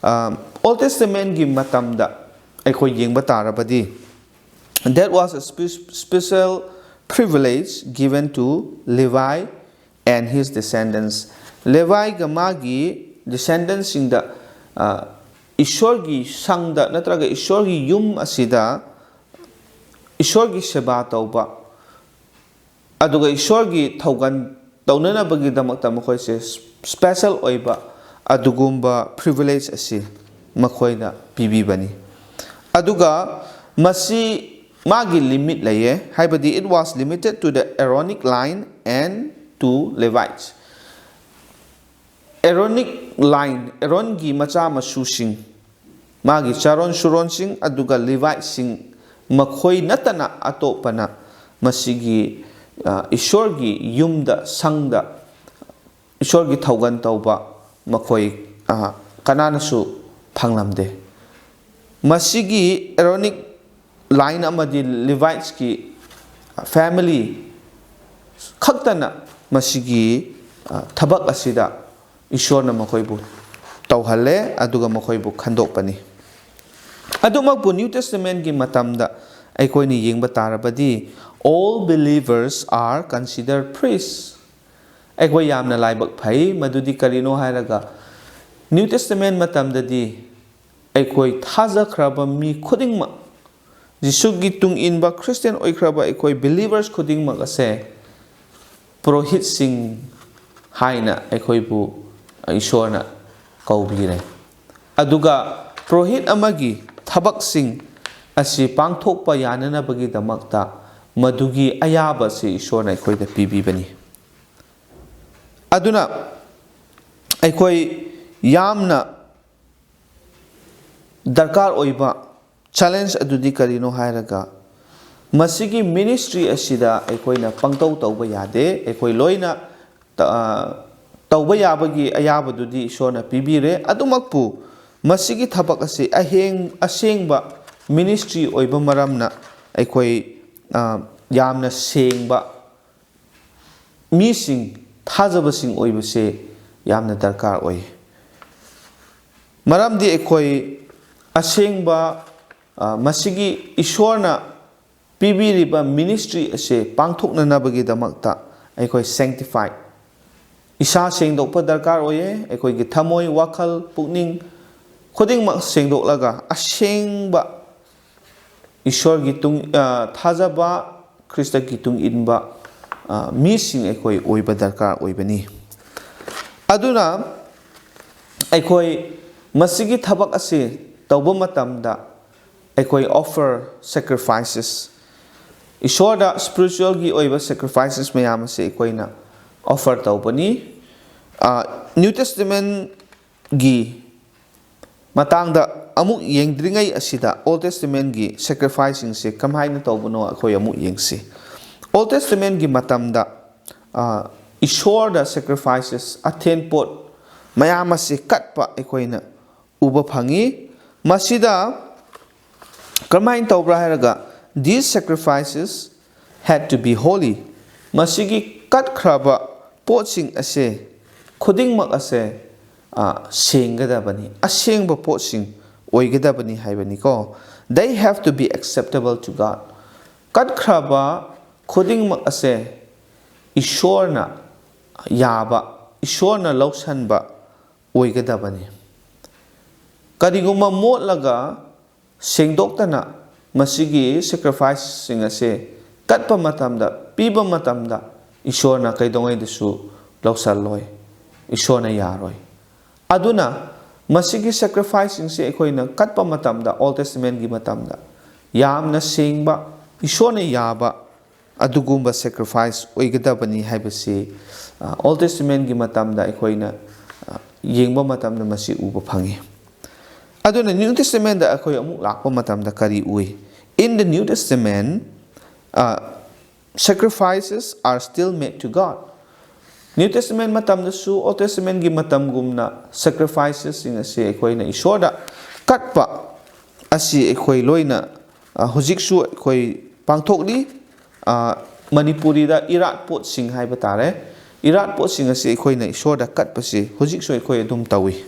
ꯑ, Old Testament ꯀꯤ ꯃꯇꯝꯗ ꯑꯩꯈꯣꯏ ꯌꯦꯡꯕ ꯇꯥꯔꯕꯗꯤ, that was a spe-, special privilege given to Levi and his descendants. ꯂꯦꯚꯥꯏꯒ ꯃꯥꯒꯤ descendants ꯁꯤꯡꯗ, ꯑ, ꯏꯁꯣꯔꯒꯤ ꯁꯪꯗ ꯅꯠꯇ꯭ꯔꯒ ꯏꯁꯣꯔꯒꯤ ꯌꯨꯝ ꯑꯁꯤꯗ ꯏꯁꯣꯔꯒꯤ ꯁꯦꯕꯥ ꯇꯧꯕ, ꯑꯗꯨꯒ ꯏꯁꯣꯔꯒꯤ ꯊꯧꯒꯜ ꯇꯧꯅꯅꯕꯒꯤꯗꯃꯛꯇ ꯃꯈꯣꯏꯁꯦ special ꯑꯣꯏꯕ ꯑꯗꯨꯒꯨꯝꯕ privilege ꯑꯁꯤ ꯃꯈꯣꯏꯅ ꯄꯤꯕꯤꯕꯅꯤ꯫ ꯑꯗꯨꯒ ꯃꯁꯤ ꯃꯥꯒꯤ limit ꯂꯩꯌꯦ, ꯍꯥꯏꯕꯗꯤ it was limited to the Aaronic line and to Levites. Aaronic line, ꯑꯦꯔꯣꯟꯒꯤ ꯃꯆꯥ ꯃꯁꯨꯁꯤꯡ, ꯃꯥꯒꯤ ꯆꯥꯔꯣꯟ ꯁꯨꯔꯣꯟꯁꯤꯡ, ꯑꯗꯨꯒ ꯂꯤꯚꯥꯏꯠꯁꯤꯡ, ꯃꯈꯣꯏ ꯅꯠꯇꯅ ꯑꯇꯣꯞꯄꯅ ꯃꯁꯤꯒꯤ, ꯑ, ꯏꯁꯣꯔꯒꯤ ꯌꯨꯝꯗ, ꯁꯪꯗ, ꯏꯁꯣꯔꯒꯤ ꯊꯧꯒꯜ ꯇꯧꯕ ꯃꯈꯣꯏ, ꯑ, ꯀꯅꯥꯅꯁꯨ ꯐꯪꯂꯝꯗꯦ꯫ ꯃꯁꯤꯒꯤ Aaronic line ꯑꯃꯗꯤ Levites ꯀꯤ family ꯈꯛꯇꯅ ꯃꯁꯤꯒꯤ, ꯑ, ꯊꯕꯛ ꯑꯁꯤꯗ ꯏꯁꯣꯔꯅ ꯃꯈꯣꯏꯕꯨ ꯇꯧꯍꯜꯂꯦ, ꯑꯗꯨꯒ ꯃꯈꯣꯏꯕꯨ ꯈꯟꯗꯣꯛꯄꯅꯤ꯫ ꯑꯗꯨꯃꯛꯄꯨ New Testament ꯀꯤ ꯃꯇꯝꯗ ꯑꯩꯈꯣꯏꯅ ꯌꯦꯡꯕ ꯇꯥꯔꯕꯗꯤ, all believers are considered priests꯫ ꯑꯩꯈꯣꯏ ꯌꯥꯝꯅ ꯂꯥꯏꯕꯛ ꯐꯩ꯫ ꯃꯗꯨꯗꯤ ꯀꯔꯤꯅꯣ ꯍꯥꯏꯔꯒ, New Testament ꯃꯇꯝꯗꯗꯤ ꯑꯩꯈꯣꯏ ꯊꯥꯖꯈ꯭ꯔꯕ ꯃꯤ ꯈꯨꯗꯤꯡꯃꯛ, ꯖꯤꯁꯨꯒꯤ ꯇꯨꯡ ꯏꯟꯕ Christian ꯑꯣꯏꯈ꯭ꯔꯕ ꯑꯩꯈꯣꯏ believers ꯈꯨꯗꯤꯡꯃꯛ ꯑꯁꯦ ꯄꯨꯔꯣꯍꯤꯠꯁꯤꯡ ꯍꯥꯏꯅ ꯑꯩꯈꯣꯏꯕꯨ ꯏꯁꯣꯔꯅ ꯀꯧꯕꯤꯔꯦ꯫ ꯑꯗꯨꯒ ꯄꯨꯔꯣꯍꯤꯠ ꯑꯃꯒꯤ ꯊꯕꯛꯁꯤꯡ ꯑꯁꯤ ꯄꯥꯡꯊꯣꯛꯄ ꯌꯥꯅꯅꯕꯒꯤꯗꯃꯛꯇ ꯃꯗꯨꯒꯤ ꯑꯌꯥꯕ ꯑꯁꯤ ꯏꯁꯣꯔꯅ ꯑꯩꯈꯣꯏꯗ ꯄꯤꯕꯤꯕꯅꯤ꯫ ꯑꯗꯨꯅ ꯑꯩꯈꯣꯏ ꯌꯥꯝꯅ ꯗꯔꯀꯥꯔ ꯑꯣꯏꯕ ꯆꯦꯂꯦꯟꯖ ꯑꯗꯨꯗꯤ ꯀꯔꯤꯅꯣ ꯍꯥꯏꯔꯒ, ꯃꯁꯤꯒꯤ ꯃꯤꯅꯤꯁꯇ꯭ꯔꯤ ꯑꯁꯤꯗ ꯑꯩꯈꯣꯏꯅ ꯄꯪꯇꯧ ꯇꯧꯕ ꯌꯥꯗꯦ꯫ ꯑꯩꯈꯣꯏ ꯂꯣꯏꯅ ꯇ-, ꯑ, ꯇꯧꯕ ꯌꯥꯕꯒꯤ ꯑꯌꯥꯕꯗꯨꯗꯤ ꯏꯁꯣꯔꯅ ꯄꯤꯕꯤꯔꯦ꯫ ꯑꯗꯨꯃꯛꯄꯨ ꯃꯁꯤꯒꯤ ꯊꯕꯛ ꯑꯁꯤ ꯑꯍꯦꯡ-, ꯑꯁꯦꯡꯕ ꯃꯤꯅꯤꯁꯇ꯭ꯔꯤ ꯑꯣꯏꯕ ꯃꯔꯝꯅ ꯑꯩꯈꯣꯏ, ꯑ, ꯌꯥꯝꯅ ꯁꯦꯡꯕ ꯃꯤꯁꯤꯡ, ꯊꯥꯖꯕꯁꯤꯡ ꯑꯣꯏꯕꯁꯦ ꯌꯥꯝꯅ ꯗꯔꯀꯥꯔ ꯑꯣꯏ꯫ ꯃꯔꯝꯗꯤ ꯑꯩꯈꯣꯏ ꯑꯁꯦꯡꯕ, ꯑ, ꯃꯁꯤꯒꯤ ꯏꯁꯣꯔꯅ ꯄꯤꯕꯤꯔꯤꯕ ꯃꯤꯅꯤꯁꯇ꯭ꯔꯤ ꯑꯁꯦ ꯄꯥꯡꯊꯣꯛꯅꯅꯕꯒꯤꯗꯃꯛꯇ ꯑꯩꯈꯣꯏ ꯁꯦꯡꯇꯤꯐꯥꯏ, ꯏꯁꯥ ꯁꯦꯡꯗꯣꯛꯄ ꯗꯔꯀꯥꯔ ꯑꯣꯏꯌꯦ꯫ ꯑꯩꯈꯣꯏꯒꯤ ꯊꯃꯣꯏ, ꯋꯥꯈꯜ, ꯄꯨꯛꯅꯤꯡ ꯈꯨꯗꯤꯡꯃꯛ ꯁꯦꯡꯗꯣꯛꯂꯒ ꯑꯁꯦꯡꯕ ꯏꯁꯣꯔꯒꯤ ꯇꯨꯡ, ꯑ, ꯊꯥꯖꯕ, ꯈ꯭ꯔꯤꯁꯇꯒꯤ ꯇꯨꯡ ꯏꯟꯕ, ꯑ, ꯃꯤꯁꯤꯡ ꯑꯩꯈꯣꯏ ꯑꯣꯏꯕ ꯗꯔꯀꯥꯔ ꯑꯣꯏꯕꯅꯤ꯫ ꯑꯗꯨꯅ ꯑꯩꯈꯣꯏ ꯃꯁꯤꯒꯤ ꯊꯕꯛ ꯑꯁꯤ ꯇꯧꯕ ꯃꯇꯝꯗ ꯑꯩꯈꯣꯏ offer sacrifices, ꯏꯁꯣꯔꯗ ꯁ꯭ꯄꯤꯔꯤꯆꯨꯋꯦꯜꯒꯤ ꯑꯣꯏꯕ ꯁꯦꯀ꯭ꯔꯤꯐꯥꯏꯁꯦꯁ ꯃꯌꯥꯝ ꯑꯁꯤ ꯑꯩꯈꯣꯏꯅ offer ꯇꯧꯕꯅꯤ꯫ ꯑ, ꯅ꯭ꯌꯨ ꯇꯦꯁꯇꯃꯦꯟꯒꯤ ꯃꯇꯥꯡꯗ ꯑꯃꯨꯛ ꯌꯦꯡꯗ꯭ꯔꯤꯉꯩ ꯑꯁꯤꯗ, ꯑꯣꯜ ꯇꯦꯁꯇꯃꯦꯟꯒꯤ ꯁꯦꯀ꯭ꯔꯤꯐꯥꯏꯁꯁꯤꯡꯁꯦ ꯀꯃꯥꯏꯅ ꯇꯧꯕꯅꯣ ꯑꯩꯈꯣꯏ ꯑꯃꯨꯛ ꯌꯦꯡꯁꯤ꯫ ꯑꯣꯜ ꯇꯦꯁꯇꯃꯦꯟꯒꯤ ꯃꯇꯝꯗ, ꯑ, ꯏꯁꯣꯔꯗ ꯁꯦꯀ꯭ꯔꯤꯐꯥꯏꯁꯦꯁ, ꯑꯊꯦꯟ ꯄꯣꯠ ꯃꯌꯥꯝ ꯑꯁꯤ ꯀꯠꯄ ꯑꯩꯈꯣꯏꯅ ꯎꯕ ꯐꯪꯉꯤ꯫ ꯃꯁꯤꯗ ꯀꯔꯝꯍꯥꯏꯅ ꯇꯧꯕ꯭ꯔꯥ ꯍꯥꯏꯔꯒ, "These sacrifices had to be holy." ꯃꯁꯤꯒꯤ ꯀꯠꯈ꯭ꯔꯕ ꯄꯣꯠꯁꯤꯡ ꯑꯁꯦ, ꯈꯨꯗꯤꯡꯃꯛ ꯑꯁꯦ, ꯑ, ꯁꯦꯡꯒꯗꯕꯅꯤ, ꯑꯁꯦꯡꯕ ꯄꯣꯠꯁꯤꯡ ꯑꯣꯏꯒꯗꯕꯅꯤ ꯍꯥꯏꯕꯅꯤꯀꯣ꯫ "They have to be acceptable to God." ꯀꯠꯈ꯭ꯔꯕ ꯈꯨꯗꯤꯡꯃꯛ ꯑꯁꯦ ꯏꯁꯣꯔꯅ ꯌꯥꯕ, ꯏꯁꯣꯔꯅ ꯂꯧꯁꯟꯕ ꯑꯣꯏꯒꯗꯕꯅꯤ꯫ ꯀꯔꯤꯒꯨꯝꯕ ꯃꯣꯠꯂꯒ ꯁꯦꯡꯗꯣꯛꯇꯅ ꯃꯁꯤꯒꯤ ꯁꯦꯀ꯭ꯔꯤꯐꯥꯏꯁꯁꯤꯡ ꯑꯁꯦ ꯀꯠꯄ ꯃꯇꯝꯗ, ꯄꯤꯕ ꯃꯇꯝꯗ ꯏꯁꯣꯔꯅ ꯀꯩꯗꯧꯉꯩꯗꯁꯨ ꯂꯧꯁꯜꯂꯣꯏ, ꯏꯁꯣꯔꯅ ꯌꯥꯔꯣꯏ꯫ ꯑꯗꯨꯅ ꯃꯁꯤꯒꯤ ꯁꯦꯀ꯭ꯔꯤꯐꯥꯏꯁꯁꯤꯡꯁꯦ ꯑꯩꯈꯣꯏꯅ ꯀꯠꯄ ꯃꯇꯝꯗ, ꯑꯣꯜ ꯇꯦꯁꯇꯃꯦꯟꯒꯤ ꯃꯇꯝꯗ, ꯌꯥꯝꯅ ꯁꯦꯡꯕ, ꯏꯁꯣꯔꯅ ꯌꯥꯕ ꯑꯗꯨꯒꯨꯝꯕ ꯁꯦꯀ꯭ꯔꯤꯐꯥꯏꯁ ꯑꯣꯏꯒꯗꯕꯅꯤ ꯍꯥꯏꯕꯁꯤ, ꯑ, ꯑꯣꯜ ꯇꯦꯁꯇꯃꯦꯟꯒꯤ ꯃꯇꯝꯗ ꯑꯩꯈꯣꯏꯅ, ꯑ, ꯌꯦꯡꯕ ꯃꯇꯝꯗ ꯃꯁꯤ ꯎꯕ ꯐꯪꯉꯤ꯫ ꯑꯗꯨꯅ New Testamentꯗ ꯑꯩꯈꯣꯏ ꯑꯃꯨꯛ ꯂꯥꯛꯄ ꯃꯇꯝꯗ ꯀꯔꯤ ꯎꯏ? In the New Testament, uh, sacrifices are still made to God. New Testament ꯃꯇꯝꯗꯁꯨ Old Testamentꯒꯤ ꯃꯇꯝꯒꯨꯝꯅ sacrificesꯁꯤꯡ ꯑꯁꯤ ꯑꯩꯈꯣꯏꯅ ꯏꯁꯣꯔꯗ ꯀꯠꯄ ꯑꯁꯤ ꯑꯩꯈꯣꯏ ꯂꯣꯏꯅ, ꯑ, ꯍꯧꯖꯤꯛꯁꯨ ꯑꯩꯈꯣꯏ ꯄꯥꯡꯊꯣꯛꯂꯤ꯫ ꯑ, ꯃꯅꯤꯄꯨꯔꯤꯗ ꯏꯔꯥꯠ ꯄꯣꯠꯁꯤꯡ ꯍꯥꯏꯕ ꯇꯥꯔꯦ꯫ ꯏꯔꯥꯠ ꯄꯣꯠꯁꯤꯡ ꯑꯁꯤ ꯑꯩꯈꯣꯏꯅ ꯏꯁꯣꯔꯗ ꯀꯠꯄꯁꯤ ꯍꯧꯖꯤꯛꯁꯨ ꯑꯩꯈꯣꯏ ꯑꯗꯨꯝ ꯇꯧꯏ꯫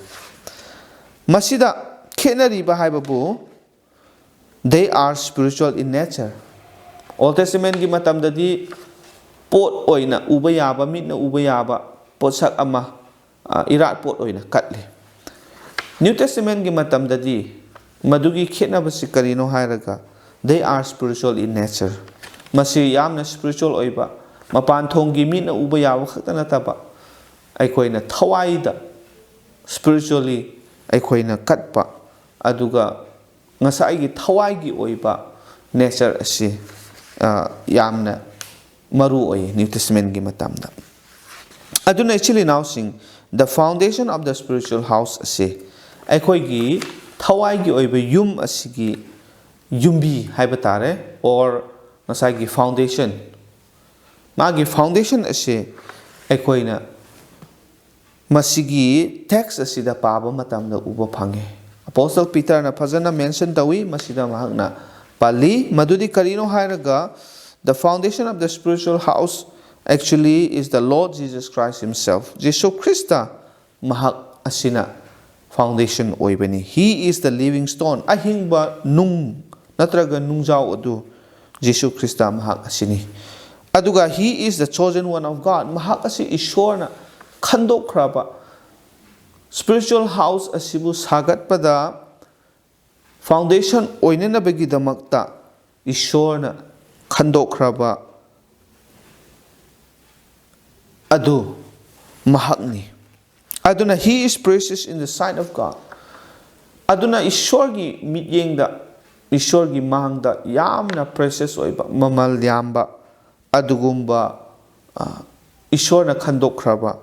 ꯃꯁꯤꯗ ꯈꯦꯠꯅꯔꯤꯕ ꯍꯥꯏꯕꯕꯨ, they are spiritual in nature. Old Testamentꯒꯤ ꯃꯇꯝꯗꯗꯤ ꯄꯣꯠ ꯑꯣꯏꯅ ꯎꯕ ꯌꯥꯕ, ꯃꯤꯠꯅ ꯎꯕ ꯌꯥꯕ ꯄꯣꯠꯁꯛ ꯑꯃ, ꯑ, ꯏꯔꯥꯠ ꯄꯣꯠ ꯑꯣꯏꯅ ꯀꯠꯂꯤ꯫ New Testamentꯒꯤ ꯃꯇꯝꯗꯗꯤ ꯃꯗꯨꯒꯤ ꯈꯦꯠꯅꯕꯁꯤ ꯀꯔꯤꯅꯣ ꯍꯥꯏꯔꯒ, they are spiritual in nature. ꯃꯁꯤ ꯌꯥꯝꯅ spiritual ꯑꯣꯏꯕ, ꯃꯄꯥꯟ ꯊꯣꯡꯒꯤ ꯃꯤꯠꯅ ꯎꯕ ꯌꯥꯕ ꯈꯛꯇ ꯅꯠꯇꯕ, ꯑꯩꯈꯣꯏꯅ ꯊꯋꯥꯏꯗ spiritually ꯑꯩꯈꯣꯏꯅ ꯀꯠꯄ, ꯑꯗꯨꯒ ꯉꯁꯥꯏꯒꯤ ꯊꯋꯥꯏꯒꯤ ꯑꯣꯏꯕ nature ꯑꯁꯤ, ꯑ, ꯌꯥꯝꯅ ꯃꯔꯨ ꯑꯣꯏ New Testamentꯒꯤ ꯃꯇꯝꯗ꯫ ꯑꯗꯨꯅ ꯏꯆꯤꯜ ꯏꯅꯥꯎꯁꯤꯡ, the foundation of the spiritual house ꯑꯁꯤ ꯑꯩꯈꯣꯏꯒꯤ ꯊꯋꯥꯏꯒꯤ ꯑꯣꯏꯕ ꯌꯨꯝ ꯑꯁꯤꯒꯤ ꯌꯨꯝꯕꯤ ꯍꯥꯏꯕ ꯇꯥꯔꯦ, or ꯉꯁꯥꯏꯒꯤ foundation, ꯃꯥꯒꯤ foundation ꯑꯁꯤ ꯑꯩꯈꯣꯏꯅ ꯃꯁꯤꯒꯤ text ꯑꯁꯤꯗ ꯄꯥꯕ ꯃꯇꯝꯗ ꯎꯕ ꯐꯪꯉꯤ꯫ Apostle Peterꯅ ꯐꯖꯅ mention ꯇꯧꯏ ꯃꯁꯤꯗ꯫ ꯃꯍꯥꯛꯅ ꯄꯜꯂꯤ, ꯃꯗꯨꯗꯤ ꯀꯔꯤꯅꯣ ꯍꯥꯏꯔꯒ, the foundation of the spiritual house actually is the Lord Jesus Christ himself. Jesus Christ ꯃꯍꯥꯛ ꯑꯁꯤꯅ foundation ꯑꯣꯏꯕꯅꯤ꯫ He is the living stone. ꯑꯍꯤꯡꯕ ꯅꯨꯡ ꯅꯠꯇ꯭ꯔꯒ ꯅꯨꯡꯖꯥꯎ ꯑꯗꯨ ꯖꯤꯁꯨ ꯈ꯭ꯔꯤꯁꯇ ꯃꯍꯥꯛ ꯑꯁꯤꯅꯤ꯫ ꯑꯗꯨꯒ he is the chosen one of God. ꯃꯍꯥꯛ ꯑꯁꯤ ꯏꯁꯣꯔꯅ ꯈꯟꯗꯣꯛꯈ꯭ꯔꯕ, spiritual house ꯑꯁꯤꯕꯨ ꯁꯥꯒꯠꯄꯗ foundation ꯑꯣꯏꯅꯅꯕꯒꯤꯗꯃꯛꯇ ꯏꯁꯣꯔꯅ ꯈꯟꯗꯣꯛꯈ꯭ꯔꯕ ꯑꯗꯨ ꯃꯍꯥꯛꯅꯤ꯫ ꯑꯗꯨꯅ he is precious in the sight of God. ꯑꯗꯨꯅ ꯏꯁꯣꯔꯒꯤ ꯃꯤꯠꯌꯦꯡꯗ, ꯏꯁꯣꯔꯒꯤ ꯃꯥꯡꯗ ꯌꯥꯝꯅ precious ꯑꯣꯏꯕ, ꯃꯃꯜ ꯌꯥꯝꯕ ꯑꯗꯨꯒꯨꯝꯕ, ꯑ, ꯏꯁꯣꯔꯅ ꯈꯟꯗꯣꯛꯈ꯭ꯔꯕ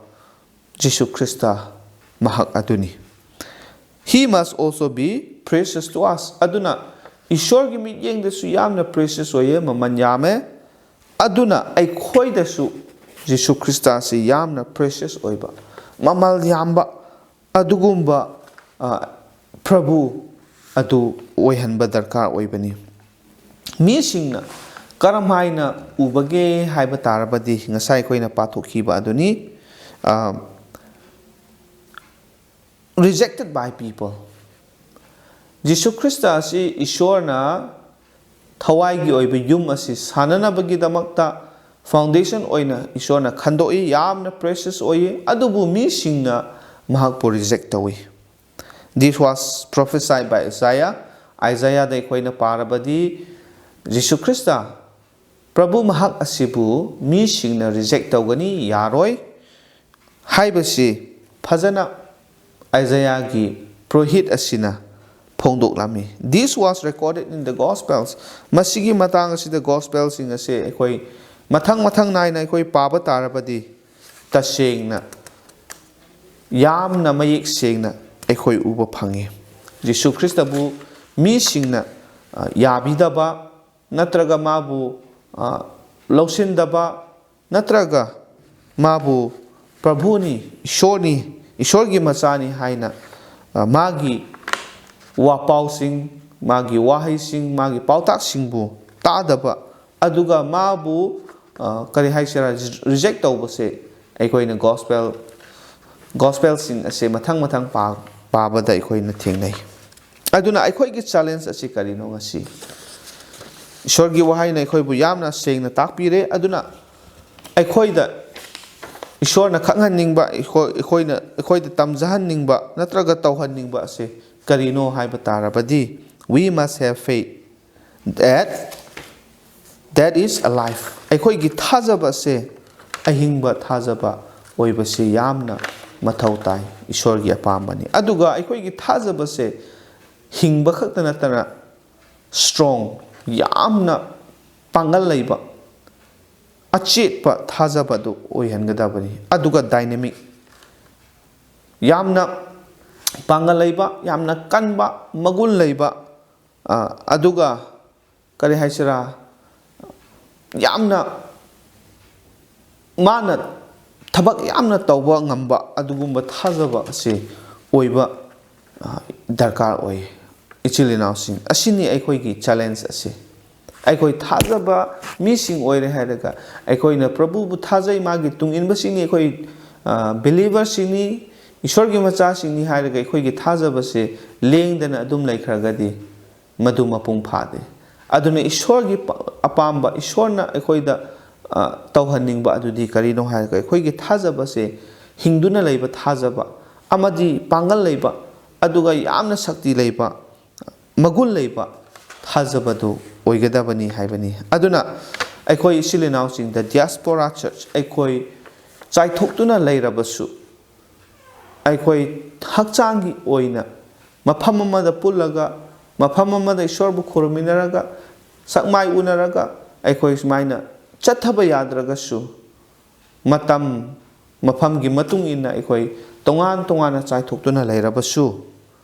ꯖꯤꯁꯨ ꯈ꯭ꯔꯤꯁꯇ ꯃꯍꯥꯛ ꯑꯗꯨꯅꯤ꯫ He must also be precious to us. ꯑꯗꯨꯅ ꯏꯁꯣꯔꯒꯤ ꯃꯤꯠꯌꯦꯡꯗꯁꯨ ꯌꯥꯝꯅ precious ꯑꯣꯏꯌꯦ, ꯃꯃꯜ ꯌꯥꯝꯃꯦ꯫ ꯑꯗꯨꯅ ꯑꯩꯈꯣꯏꯗꯁꯨ ꯖꯤꯁꯨ ꯈ꯭ꯔꯤꯁꯇ ꯑꯁꯤ ꯌꯥꯝꯅ precious ꯑꯣꯏꯕ, ꯃꯃꯜ ꯌꯥꯝꯕ ꯑꯗꯨꯒꯨꯝꯕ, ꯑ, ꯄ꯭ꯔꯚꯨ ꯑꯗꯨ ꯑꯣꯏꯍꯟꯕ ꯗꯔꯀꯥꯔ ꯑꯣꯏꯕꯅꯤ꯫ ꯃꯤꯁꯤꯡꯅ ꯀꯔꯝ ꯍꯥꯏꯅ ꯎꯕꯒꯦ ꯍꯥꯏꯕ ꯇꯥꯔꯕꯗꯤ, ꯉꯁꯥꯏ ꯑꯩꯈꯣꯏꯅ ꯄꯥꯊꯣꯛꯈꯤꯕ ꯑꯗꯨꯅꯤ꯫ ꯑ, rejected by people. Jesus Christ ꯑꯁꯤ ꯏꯁꯣꯔꯅ ꯊꯋꯥꯏꯒꯤ ꯑꯣꯏꯕ ꯌꯨꯝ ꯑꯁꯤ ꯁꯥꯅꯅꯕꯒꯤꯗꯃꯛꯇ foundation ꯑꯣꯏꯅ ꯏꯁꯣꯔꯅ ꯈꯟꯗꯣꯛꯏ, ꯌꯥꯝꯅ precious ꯑꯣꯏꯌꯦ, ꯑꯗꯨꯕꯨ ꯃꯤꯁꯤꯡꯅ ꯃꯍꯥꯛꯄꯨ reject ꯇꯧꯏ꯫ This was prophesied by Isaiah. ꯑꯥꯏꯖꯥꯌꯥꯗ ꯑꯩꯈꯣꯏꯅ ꯄꯥꯔꯕꯗꯤ ꯖꯤꯁꯨ ꯈ꯭ꯔꯤꯁꯇ ꯄ꯭ꯔꯚꯨ ꯃꯍꯥꯛ ꯑꯁꯤꯕꯨ ꯃꯤꯁꯤꯡꯅ reject ꯇꯧꯒꯅꯤ, ꯌꯥꯔꯣꯏ ꯍꯥꯏꯕꯁꯤ ꯐꯖꯅ ꯑꯥꯏꯖꯥꯌꯥꯒꯤ ꯄ꯭ꯔꯣꯍꯤꯠ ꯑꯁꯤꯅ ꯐꯣꯡꯗꯣꯛꯂꯝꯃꯤ꯫ This was recorded in the Gospels. ꯃꯁꯤꯒꯤ ꯃꯇꯥꯡ ꯑꯁꯤꯗ Gospelꯁꯤꯡ ꯑꯁꯦ ꯑꯩꯈꯣꯏ ꯃꯊꯪ ꯃꯊꯪ ꯅꯥꯏꯅ ꯑꯩꯈꯣꯏ ꯄꯥꯕ ꯇꯥꯔꯕꯗꯤ, ꯇꯁꯦꯡꯅ ꯌꯥꯝꯅ ꯃꯌꯦꯛ ꯁꯦꯡꯅ ꯑꯩꯈꯣꯏ ꯎꯕ ꯐꯪꯉꯤ꯫ ꯖꯤꯁꯨ ꯈ꯭ꯔꯤꯁꯇꯕꯨ ꯃꯤꯁꯤꯡꯅ, ꯑ, ꯌꯥꯕꯤꯗꯕ, ꯅꯠꯇ꯭ꯔꯒ ꯃꯥꯕꯨ, ꯑ, ꯂꯧꯁꯤꯟꯗꯕ, ꯅꯠꯇ꯭ꯔꯒ ꯃꯥꯕꯨ ꯄ꯭ꯔꯚꯨꯅꯤ, ꯏꯁꯣꯔꯅꯤ, ꯏꯁꯣꯔꯒꯤ ꯃꯆꯥꯅꯤ ꯍꯥꯏꯅ, ꯑ, ꯃꯥꯒꯤ ꯋꯥꯄꯥꯎꯁꯤꯡ, ꯃꯥꯒꯤ ꯋꯥꯍꯩꯁꯤꯡ, ꯃꯥꯒꯤ ꯄꯥꯎꯇꯥꯛꯁꯤꯡꯕꯨ ꯇꯥꯗꯕ, ꯑꯗꯨꯒ ꯃꯥꯕꯨ, ꯑ, ꯀꯔꯤ ꯍꯥꯏꯁꯤꯔꯥ, reject ꯇꯧꯕꯁꯦ ꯑꯩꯈꯣꯏꯅ Gospel, Gospelꯁꯤꯡ ꯑꯁꯦ ꯃꯊꯪ ꯃꯊꯪ ꯄꯥ-, ꯄꯥꯕꯗ ꯑꯩꯈꯣꯏꯅ ꯊꯦꯡꯅꯩ꯫ ꯑꯗꯨꯅ ꯑꯩꯈꯣꯏꯒꯤ challenge ꯑꯁꯤ ꯀꯔꯤꯅꯣ ꯉꯁꯤ? ꯏꯁꯣꯔꯒꯤ ꯋꯥꯍꯩꯅ ꯑꯩꯈꯣꯏꯕꯨ ꯌꯥꯝꯅ ꯁꯦꯡꯅ ꯇꯥꯛꯄꯤꯔꯦ꯫ ꯑꯗꯨꯅ ꯑꯩꯈꯣꯏꯗ ꯏꯁꯣꯔꯅ ꯈꯪꯍꯟꯅꯤꯡꯕ, ꯑꯩꯈꯣꯏ-, ꯑꯩꯈꯣꯏꯅ, ꯑꯩꯈꯣꯏꯗ ꯇꯝꯖꯍꯟꯅꯤꯡꯕ ꯅꯠꯇ꯭ꯔꯒ ꯇꯧꯍꯟꯅꯤꯡꯕ ꯑꯁꯦ ꯀꯔꯤꯅꯣ ꯍꯥꯏꯕ ꯇꯥꯔꯕꯗꯤ, we must have faith that, that is alive. ꯑꯩꯈꯣꯏꯒꯤ ꯊꯥꯖꯕ ꯑꯁꯦ ꯑꯍꯤꯡꯕ ꯊꯥꯖꯕ ꯑꯣꯏꯕꯁꯤ ꯌꯥꯝꯅ ꯃꯊꯧ ꯇꯥꯏ, ꯏꯁꯣꯔꯒꯤ ꯑꯄꯥꯝꯕꯅꯤ꯫ ꯑꯗꯨꯒ ꯑꯩꯈꯣꯏꯒꯤ ꯊꯥꯖꯕꯁꯦ ꯍꯤꯡꯕ ꯈꯛꯇ ꯅꯠꯇꯅ strong, ꯌꯥꯝꯅ ꯄꯥꯡꯒꯜ ꯂꯩꯕ, ꯑꯆꯦꯠꯄ ꯊꯥꯖꯕ ꯑꯗꯨ ꯑꯣꯏꯍꯟꯒꯗꯕꯅꯤ꯫ ꯑꯗꯨꯒ dynamic, ꯌꯥꯝꯅ ꯄꯥꯡꯒꯜ ꯂꯩꯕ, ꯌꯥꯝꯅ ꯀꯟꯕ, ꯃꯒꯨꯟ ꯂꯩꯕ, ꯑ, ꯑꯗꯨꯒ ꯀꯔꯤ ꯍꯥꯏꯁꯤꯔꯥ, ꯌꯥꯝꯅ ꯃꯥꯅ ꯊꯕꯛ ꯌꯥꯝꯅ ꯇꯧꯕ ꯉꯝꯕ ꯑꯗꯨꯒꯨꯝꯕ ꯊꯥꯖꯕ ꯑꯁꯤ ꯑꯣꯏꯕ, ꯑ, ꯗꯔꯀꯥꯔ ꯑꯣꯏ꯫ ꯏꯆꯤꯜ ꯏꯅꯥꯎꯁꯤꯡ, ꯑꯁꯤꯅꯤ ꯑꯩꯈꯣꯏꯒꯤ ꯆꯦꯂꯦꯟꯖ ꯑꯁꯤ꯫ ꯑꯩꯈꯣꯏ ꯊꯥꯖꯕ ꯃꯤꯁꯤꯡ ꯑꯣꯏꯔꯦ ꯍꯥꯏꯔꯒ, ꯑꯩꯈꯣꯏꯅ ꯄ꯭ꯔꯚꯨꯕꯨ ꯊꯥꯖꯩ, ꯃꯥꯒꯤ ꯇꯨꯡ ꯏꯟꯕꯁꯤꯡꯅꯤ, ꯑꯩꯈꯣꯏ, ꯑ, ꯕꯤꯂꯤꯚꯔꯁꯤꯡꯅꯤ, ꯏꯁꯣꯔꯒꯤ ꯃꯆꯥꯁꯤꯡꯅꯤ ꯍꯥꯏꯔꯒ ꯑꯩꯈꯣꯏꯒꯤ ꯊꯥꯖꯕꯁꯦ ꯂꯦꯡꯗꯅ ꯑꯗꯨꯝ ꯂꯩꯈ꯭ꯔꯒꯗꯤ, ꯃꯗꯨ ꯃꯄꯨꯡ ꯐꯥꯗꯦ꯫ ꯑꯗꯨꯅ ꯏꯁꯣꯔꯒꯤ ꯄ-, ꯑꯄꯥꯝꯕ, ꯏꯁꯣꯔꯅ ꯑꯩꯈꯣꯏꯗ, ꯑ, ꯇꯧꯍꯟꯅꯤꯡꯕ ꯑꯗꯨꯗꯤ ꯀꯔꯤꯅꯣ ꯍꯥꯏꯔꯒ, ꯑꯩꯈꯣꯏꯒꯤ ꯊꯥꯖꯕꯁꯦ ꯍꯤꯡꯗꯨꯅ ꯂꯩꯕ ꯊꯥꯖꯕ ꯑꯃꯗꯤ ꯄꯥꯡꯒꯜ ꯂꯩꯕ, ꯑꯗꯨꯒ ꯌꯥꯝꯅ ꯁꯛꯇꯤ ꯂꯩꯕ, ꯃꯒꯨꯟ ꯂꯩꯕ ꯊꯥꯖꯕꯗꯨ ꯑꯣꯏꯒꯗꯕꯅꯤ ꯍꯥꯏꯕꯅꯤ꯫ ꯑꯗꯨꯅ ꯑꯩꯈꯣꯏ ꯏꯆꯤꯜ ꯏꯅꯥꯎꯁꯤꯡꯗ, ꯗꯤꯌꯥꯁꯄꯣꯔꯥ ꯆꯔꯆ, ꯑꯩꯈꯣꯏ ꯆꯥꯏꯊꯣꯛꯇꯨꯅ ꯂꯩꯔꯕꯁꯨ, ꯑꯩꯈꯣꯏ ꯍꯛꯆꯥꯡꯒꯤ ꯑꯣꯏꯅ ꯃꯐꯝ ꯑꯃꯗ ꯄꯨꯜꯂꯒ, ꯃꯐꯝ ꯑꯃꯗ ꯏꯁꯣꯔꯕꯨ ꯈꯨꯔꯨꯝꯃꯤꯟꯅꯔꯒ, ꯁꯛꯃꯥꯏ ꯎꯅꯔꯒ, ꯑꯩꯈꯣꯏ ꯁꯨꯃꯥꯏꯅ ꯆꯠꯊꯕ ꯌꯥꯗ꯭ꯔꯒꯁꯨ, ꯃꯇꯝ, ꯃꯐꯝꯒꯤ ꯃꯇꯨꯡ ꯏꯟꯅ ꯑꯩꯈꯣꯏ ꯇꯣꯉꯥꯟ ꯇꯣꯉꯥꯟꯅ ꯆꯥꯏꯊꯣꯛꯇꯨꯅ ꯂꯩꯔꯕꯁꯨ,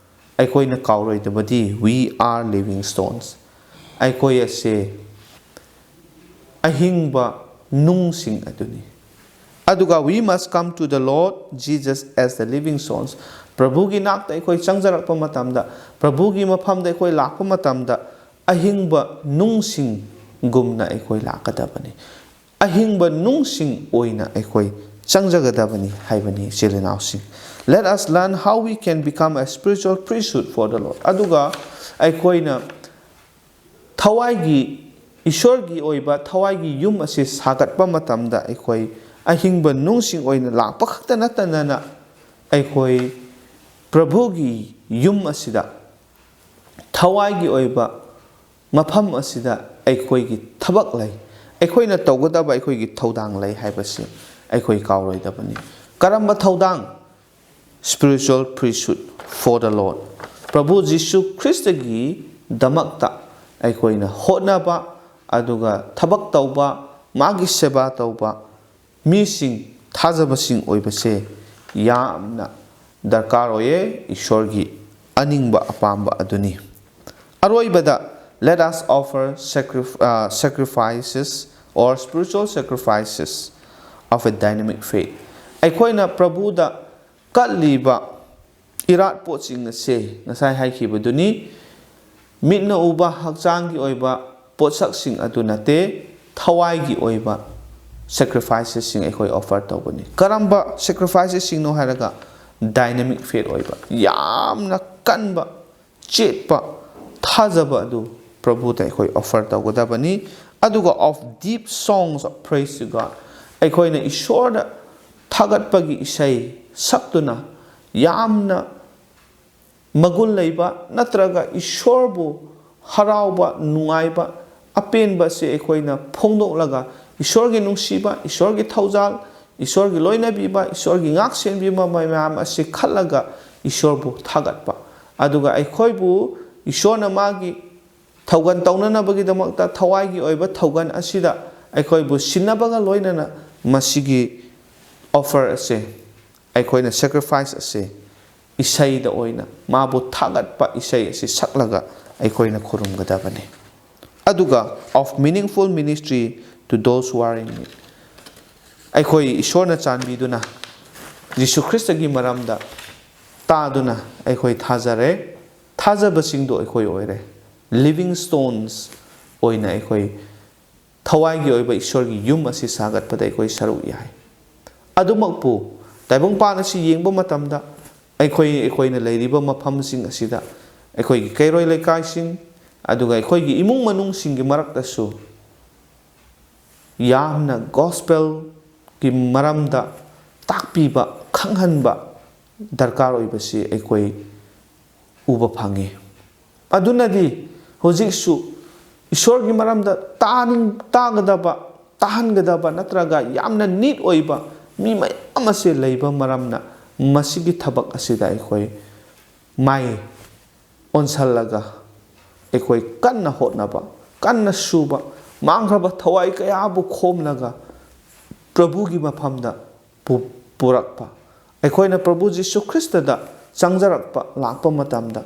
ꯑꯩꯈꯣꯏꯅ ꯀꯥꯎꯔꯣꯏꯗꯕꯗꯤ, "We are living stones." ꯑꯩꯈꯣꯏ ꯑꯁꯦ ꯑꯍꯤꯡꯕ ꯅꯨꯡꯁꯤꯡ ꯑꯗꯨꯅꯤ꯫ ꯑꯗꯨꯒ, "We must come to the Lord Jesus as the living stones." ꯄ꯭ꯔꯚꯨꯒꯤ ꯅꯥꯛꯇ ꯑꯩꯈꯣꯏ ꯆꯪꯖꯔꯛꯄ ꯃꯇꯝꯗ, ꯄ꯭ꯔꯚꯨꯒꯤ ꯃꯐꯝꯗ ꯑꯩꯈꯣꯏ ꯂꯥꯛꯄ ꯃꯇꯝꯗ, ꯑꯍꯤꯡꯕ ꯅꯨꯡꯁꯤꯡꯒꯨꯝꯅ ꯑꯩꯈꯣꯏ ꯂꯥꯛꯀꯗꯕꯅꯤ꯫ ꯑꯍꯤꯡꯕ ꯅꯨꯡꯁꯤꯡ ꯑꯣꯏꯅ ꯑꯩꯈꯣꯏ ꯆꯪꯖꯒꯗꯕꯅꯤ ꯍꯥꯏꯕꯅꯤ, ꯏꯆꯤꯜ ꯏꯅꯥꯎꯁꯤꯡ꯫ Let us learn how we can become a spiritual priesthood for the Lord. ꯑꯗꯨꯒ ꯑꯩꯈꯣꯏꯅ ꯊꯋꯥꯏꯒꯤ, ꯏꯁꯣꯔꯒꯤ ꯑꯣꯏꯕ ꯊꯋꯥꯏꯒꯤ ꯌꯨꯝ ꯑꯁꯤ ꯁꯥꯒꯠꯄ ꯃꯇꯝꯗ, ꯑꯩꯈꯣꯏ ꯑꯍꯤꯡꯕ ꯅꯨꯡꯁꯤꯡ ꯑꯣꯏꯅ ꯂꯥꯛꯄ ꯈꯛꯇ ꯅꯠꯇꯅ, ꯑꯩꯈꯣꯏ ꯄ꯭ꯔꯚꯨꯒꯤ ꯌꯨꯝ ꯑꯁꯤꯗ, ꯊꯋꯥꯏꯒꯤ ꯑꯣꯏꯕ ꯃꯐꯝ ꯑꯁꯤꯗ ꯑꯩꯈꯣꯏꯒꯤ ꯊꯕꯛ ꯂꯩ, ꯑꯩꯈꯣꯏꯅ ꯇꯧꯒꯗꯕ ꯑꯩꯈꯣꯏꯒꯤ ꯊꯧꯗꯥꯡ ꯂꯩ ꯍꯥꯏꯕꯁꯤ ꯑꯩꯈꯣꯏ ꯀꯥꯎꯔꯣꯏꯗꯕꯅꯤ꯫ ꯀꯔꯝꯕ ꯊꯧꯗꯥꯡ? Spiritual priesthood for the Lord. ꯄ꯭ꯔꯚꯨ ꯖꯤꯁꯨ ꯈ꯭ꯔꯤꯁꯇꯒꯤꯗꯃꯛꯇ ꯑꯩꯈꯣꯏꯅ ꯍꯣꯠꯅꯕ, ꯑꯗꯨꯒ ꯊꯕꯛ ꯇꯧꯕ, ꯃꯥꯒꯤ ꯁꯦꯕꯥ ꯇꯧꯕ ꯃꯤꯁꯤꯡ, ꯊꯥꯖꯕꯁꯤꯡ ꯑꯣꯏꯕꯁꯦ ꯌꯥꯝꯅ ꯗꯔꯀꯥꯔ ꯑꯣꯏꯌꯦ, ꯏꯁꯣꯔꯒꯤ ꯑꯅꯤꯡꯕ ꯑꯄꯥꯝꯕ ꯑꯗꯨꯅꯤ꯫ ꯑꯔꯣꯏꯕꯗ, let us offer sacrif- uh, sacrifices or spiritual sacrifices of a dynamic faith꯫ ꯑꯩꯈꯣꯏꯅ ꯄ꯭ꯔꯚꯨꯗ ꯀꯠꯂꯤꯕ ꯏꯔꯥꯠ ꯄꯣꯠꯁꯤꯡ ꯑꯁꯦ ꯉꯁꯥꯏ ꯍꯥꯏꯈꯤꯕꯗꯨꯅꯤ, ꯃꯤꯠꯅ ꯎꯕ ꯍꯛꯆꯥꯡꯒꯤ ꯑꯣꯏꯕ ꯄꯣꯠꯁꯛꯁꯤꯡ ꯑꯗꯨ ꯅꯠꯇꯦ, ꯊꯋꯥꯏꯒꯤ ꯑꯣꯏꯕ sacrificesꯁꯤꯡ ꯑꯩꯈꯣꯏ offer ꯇꯧꯕꯅꯤ꯫ ꯀꯔꯝꯕ sacrificesꯁꯤꯡꯅꯣ ꯍꯥꯏꯔꯒ, dynamic faith ꯑꯣꯏꯕ, ꯌꯥꯝꯅ ꯀꯟꯕ, ꯆꯦꯠꯄ ꯊꯥꯖꯕ ꯑꯗꯨ ꯄ꯭ꯔꯚꯨꯗ ꯑꯩꯈꯣꯏ offer ꯇꯧꯒꯗꯕꯅꯤ꯫ ꯑꯗꯨꯒ of deep songs of praise to God, ꯑꯩꯈꯣꯏꯅ ꯏꯁꯣꯔꯗ ꯊꯥꯒꯠꯄꯒꯤ ꯏꯁꯩ ꯁꯛꯇꯨꯅ, ꯌꯥꯝꯅ ꯃꯒꯨꯟ ꯂꯩꯕ ꯅꯠꯇ꯭ꯔꯒ ꯏꯁꯣꯔꯕꯨ ꯍꯔꯥꯎꯕ, ꯅꯨꯡꯉꯥꯏꯕ, ꯑꯄꯦꯟꯕ ꯑꯁꯤ ꯑꯩꯈꯣꯏꯅ ꯐꯣꯡꯗꯣꯛꯂꯒ, ꯏꯁꯣꯔꯒꯤ ꯅꯨꯡꯁꯤꯕ, ꯏꯁꯣꯔꯒꯤ ꯊꯧꯖꯥꯜ, ꯏꯁꯣꯔꯒꯤ ꯂꯣꯏꯅꯕꯤꯕ, ꯏꯁꯣꯔꯒꯤ ꯉꯥꯛꯁꯦꯟꯕꯤꯕ ꯃꯌꯥꯝ ꯑꯁꯤ ꯈꯜꯂꯒ ꯏꯁꯣꯔꯕꯨ ꯊꯥꯒꯠꯄ, ꯑꯗꯨꯒ ꯑꯩꯈꯣꯏꯕꯨ ꯏꯁꯣꯔꯅ ꯃꯥꯒꯤ ꯊꯧꯒꯜ ꯇꯧꯅꯅꯕꯒꯤꯗꯃꯛꯇ ꯊꯋꯥꯏꯒꯤ ꯑꯣꯏꯕ ꯊꯧꯒꯜ ꯑꯁꯤꯗ ꯑꯩꯈꯣꯏꯕꯨ ꯁꯤꯟꯅꯕꯒ ꯂꯣꯏꯅꯅ ꯃꯁꯤꯒꯤ offer ꯑꯁꯦ, ꯑꯩꯈꯣꯏꯅ sacrifice ꯑꯁꯦ ꯏꯁꯩꯗ ꯑꯣꯏꯅ ꯃꯥꯕꯨ ꯊꯥꯒꯠꯄ ꯏꯁꯩ ꯑꯁꯤ ꯁꯛꯂꯒ ꯑꯩꯈꯣꯏꯅ ꯈꯨꯔꯨꯝꯒꯗꯕꯅꯤ꯫ ꯑꯗꯨꯒ of meaningful ministry to those who are in need, ꯑꯩꯈꯣꯏ ꯏꯁꯣꯔꯅ ꯆꯥꯟꯕꯤꯗꯨꯅ ꯖꯤꯁꯨ ꯈ꯭ꯔꯤꯁꯇꯒꯤ ꯃꯔꯝꯗ ꯇꯥꯗꯨꯅ ꯑꯩꯈꯣꯏ ꯊꯥꯖꯔꯦ, ꯊꯥꯖꯕꯁꯤꯡꯗꯣ ꯑꯩꯈꯣꯏ ꯑꯣꯏꯔꯦ, living stones ꯑꯣꯏꯅ ꯑꯩꯈꯣꯏ ꯊꯋꯥꯏꯒꯤ ꯑꯣꯏꯕ ꯏꯁꯣꯔꯒꯤ ꯌꯨꯝ ꯑꯁꯤ ꯁꯥꯒꯠꯄꯗ ꯑꯩꯈꯣꯏ ꯁꯔꯨꯛ ꯌꯥꯏ꯫ ꯑꯗꯨꯃꯛꯄꯨ, ꯇꯥꯏꯕꯪꯄꯥꯟ ꯑꯁꯤ ꯌꯦꯡꯕ ꯃꯇꯝꯗ, ꯑꯩꯈꯣꯏ, ꯑꯩꯈꯣꯏꯅ ꯂꯩꯔꯤꯕ ꯃꯐꯝꯁꯤꯡ ꯑꯁꯤꯗ, ꯑꯩꯈꯣꯏꯒꯤ ꯀꯩꯔꯣꯏ ꯂꯩꯀꯥꯏꯁꯤꯡ, ꯑꯗꯨꯒ ꯑꯩꯈꯣꯏꯒꯤ ꯏꯃꯨꯡ ꯃꯅꯨꯡꯁꯤꯡꯒꯤ ꯃꯔꯛꯇꯁꯨ ꯌꯥꯝꯅ gospelꯒꯤ ꯃꯔꯝꯗ ꯇꯥꯛꯄꯤꯕ, ꯈꯪꯍꯟꯕ ꯗꯔꯀꯥꯔ ꯑꯣꯏꯕꯁꯤ ꯑꯩꯈꯣꯏ ꯎꯕ ꯐꯪꯉꯤ꯫ ꯑꯗꯨꯅꯗꯤ ꯍꯧꯖꯤꯛꯁꯨ ꯏꯁꯣꯔꯒꯤ ꯃꯔꯝꯗ ꯇꯥꯅꯤꯡ-, ꯇꯥꯒꯗꯕ, ꯇꯥꯍꯟꯒꯗꯕ ꯅꯠꯇ꯭ꯔꯒ ꯌꯥꯝꯅ need ꯑꯣꯏꯕ ꯃꯤ ꯃꯌꯥꯝ ꯑꯁꯤ ꯂꯩꯕ ꯃꯔꯝꯅ, ꯃꯁꯤꯒꯤ ꯊꯕꯛ ꯑꯁꯤꯗ ꯑꯩꯈꯣꯏ ꯃꯥꯏ ꯑꯣꯟꯁꯜꯂꯒ, ꯑꯩꯈꯣꯏ ꯀꯟꯅ ꯍꯣꯠꯅꯕ, ꯀꯟꯅ ꯁꯨꯕ, ꯃꯥꯡꯈ꯭ꯔꯕ ꯊꯋꯥꯏ ꯀꯌꯥꯕꯨ ꯈꯣꯝꯂꯒ ꯄ꯭ꯔꯚꯨꯒꯤ ꯃꯐꯝꯗ ꯄꯨ-, ꯄꯨꯔꯛꯄ, ꯑꯩꯈꯣꯏꯅ ꯄ꯭ꯔꯚꯨ ꯖꯤꯁꯨ ꯈ꯭ꯔꯤꯁꯇꯗ ꯆꯪꯖꯔꯛꯄ, ꯂꯥꯛꯄ ꯃꯇꯝꯗ,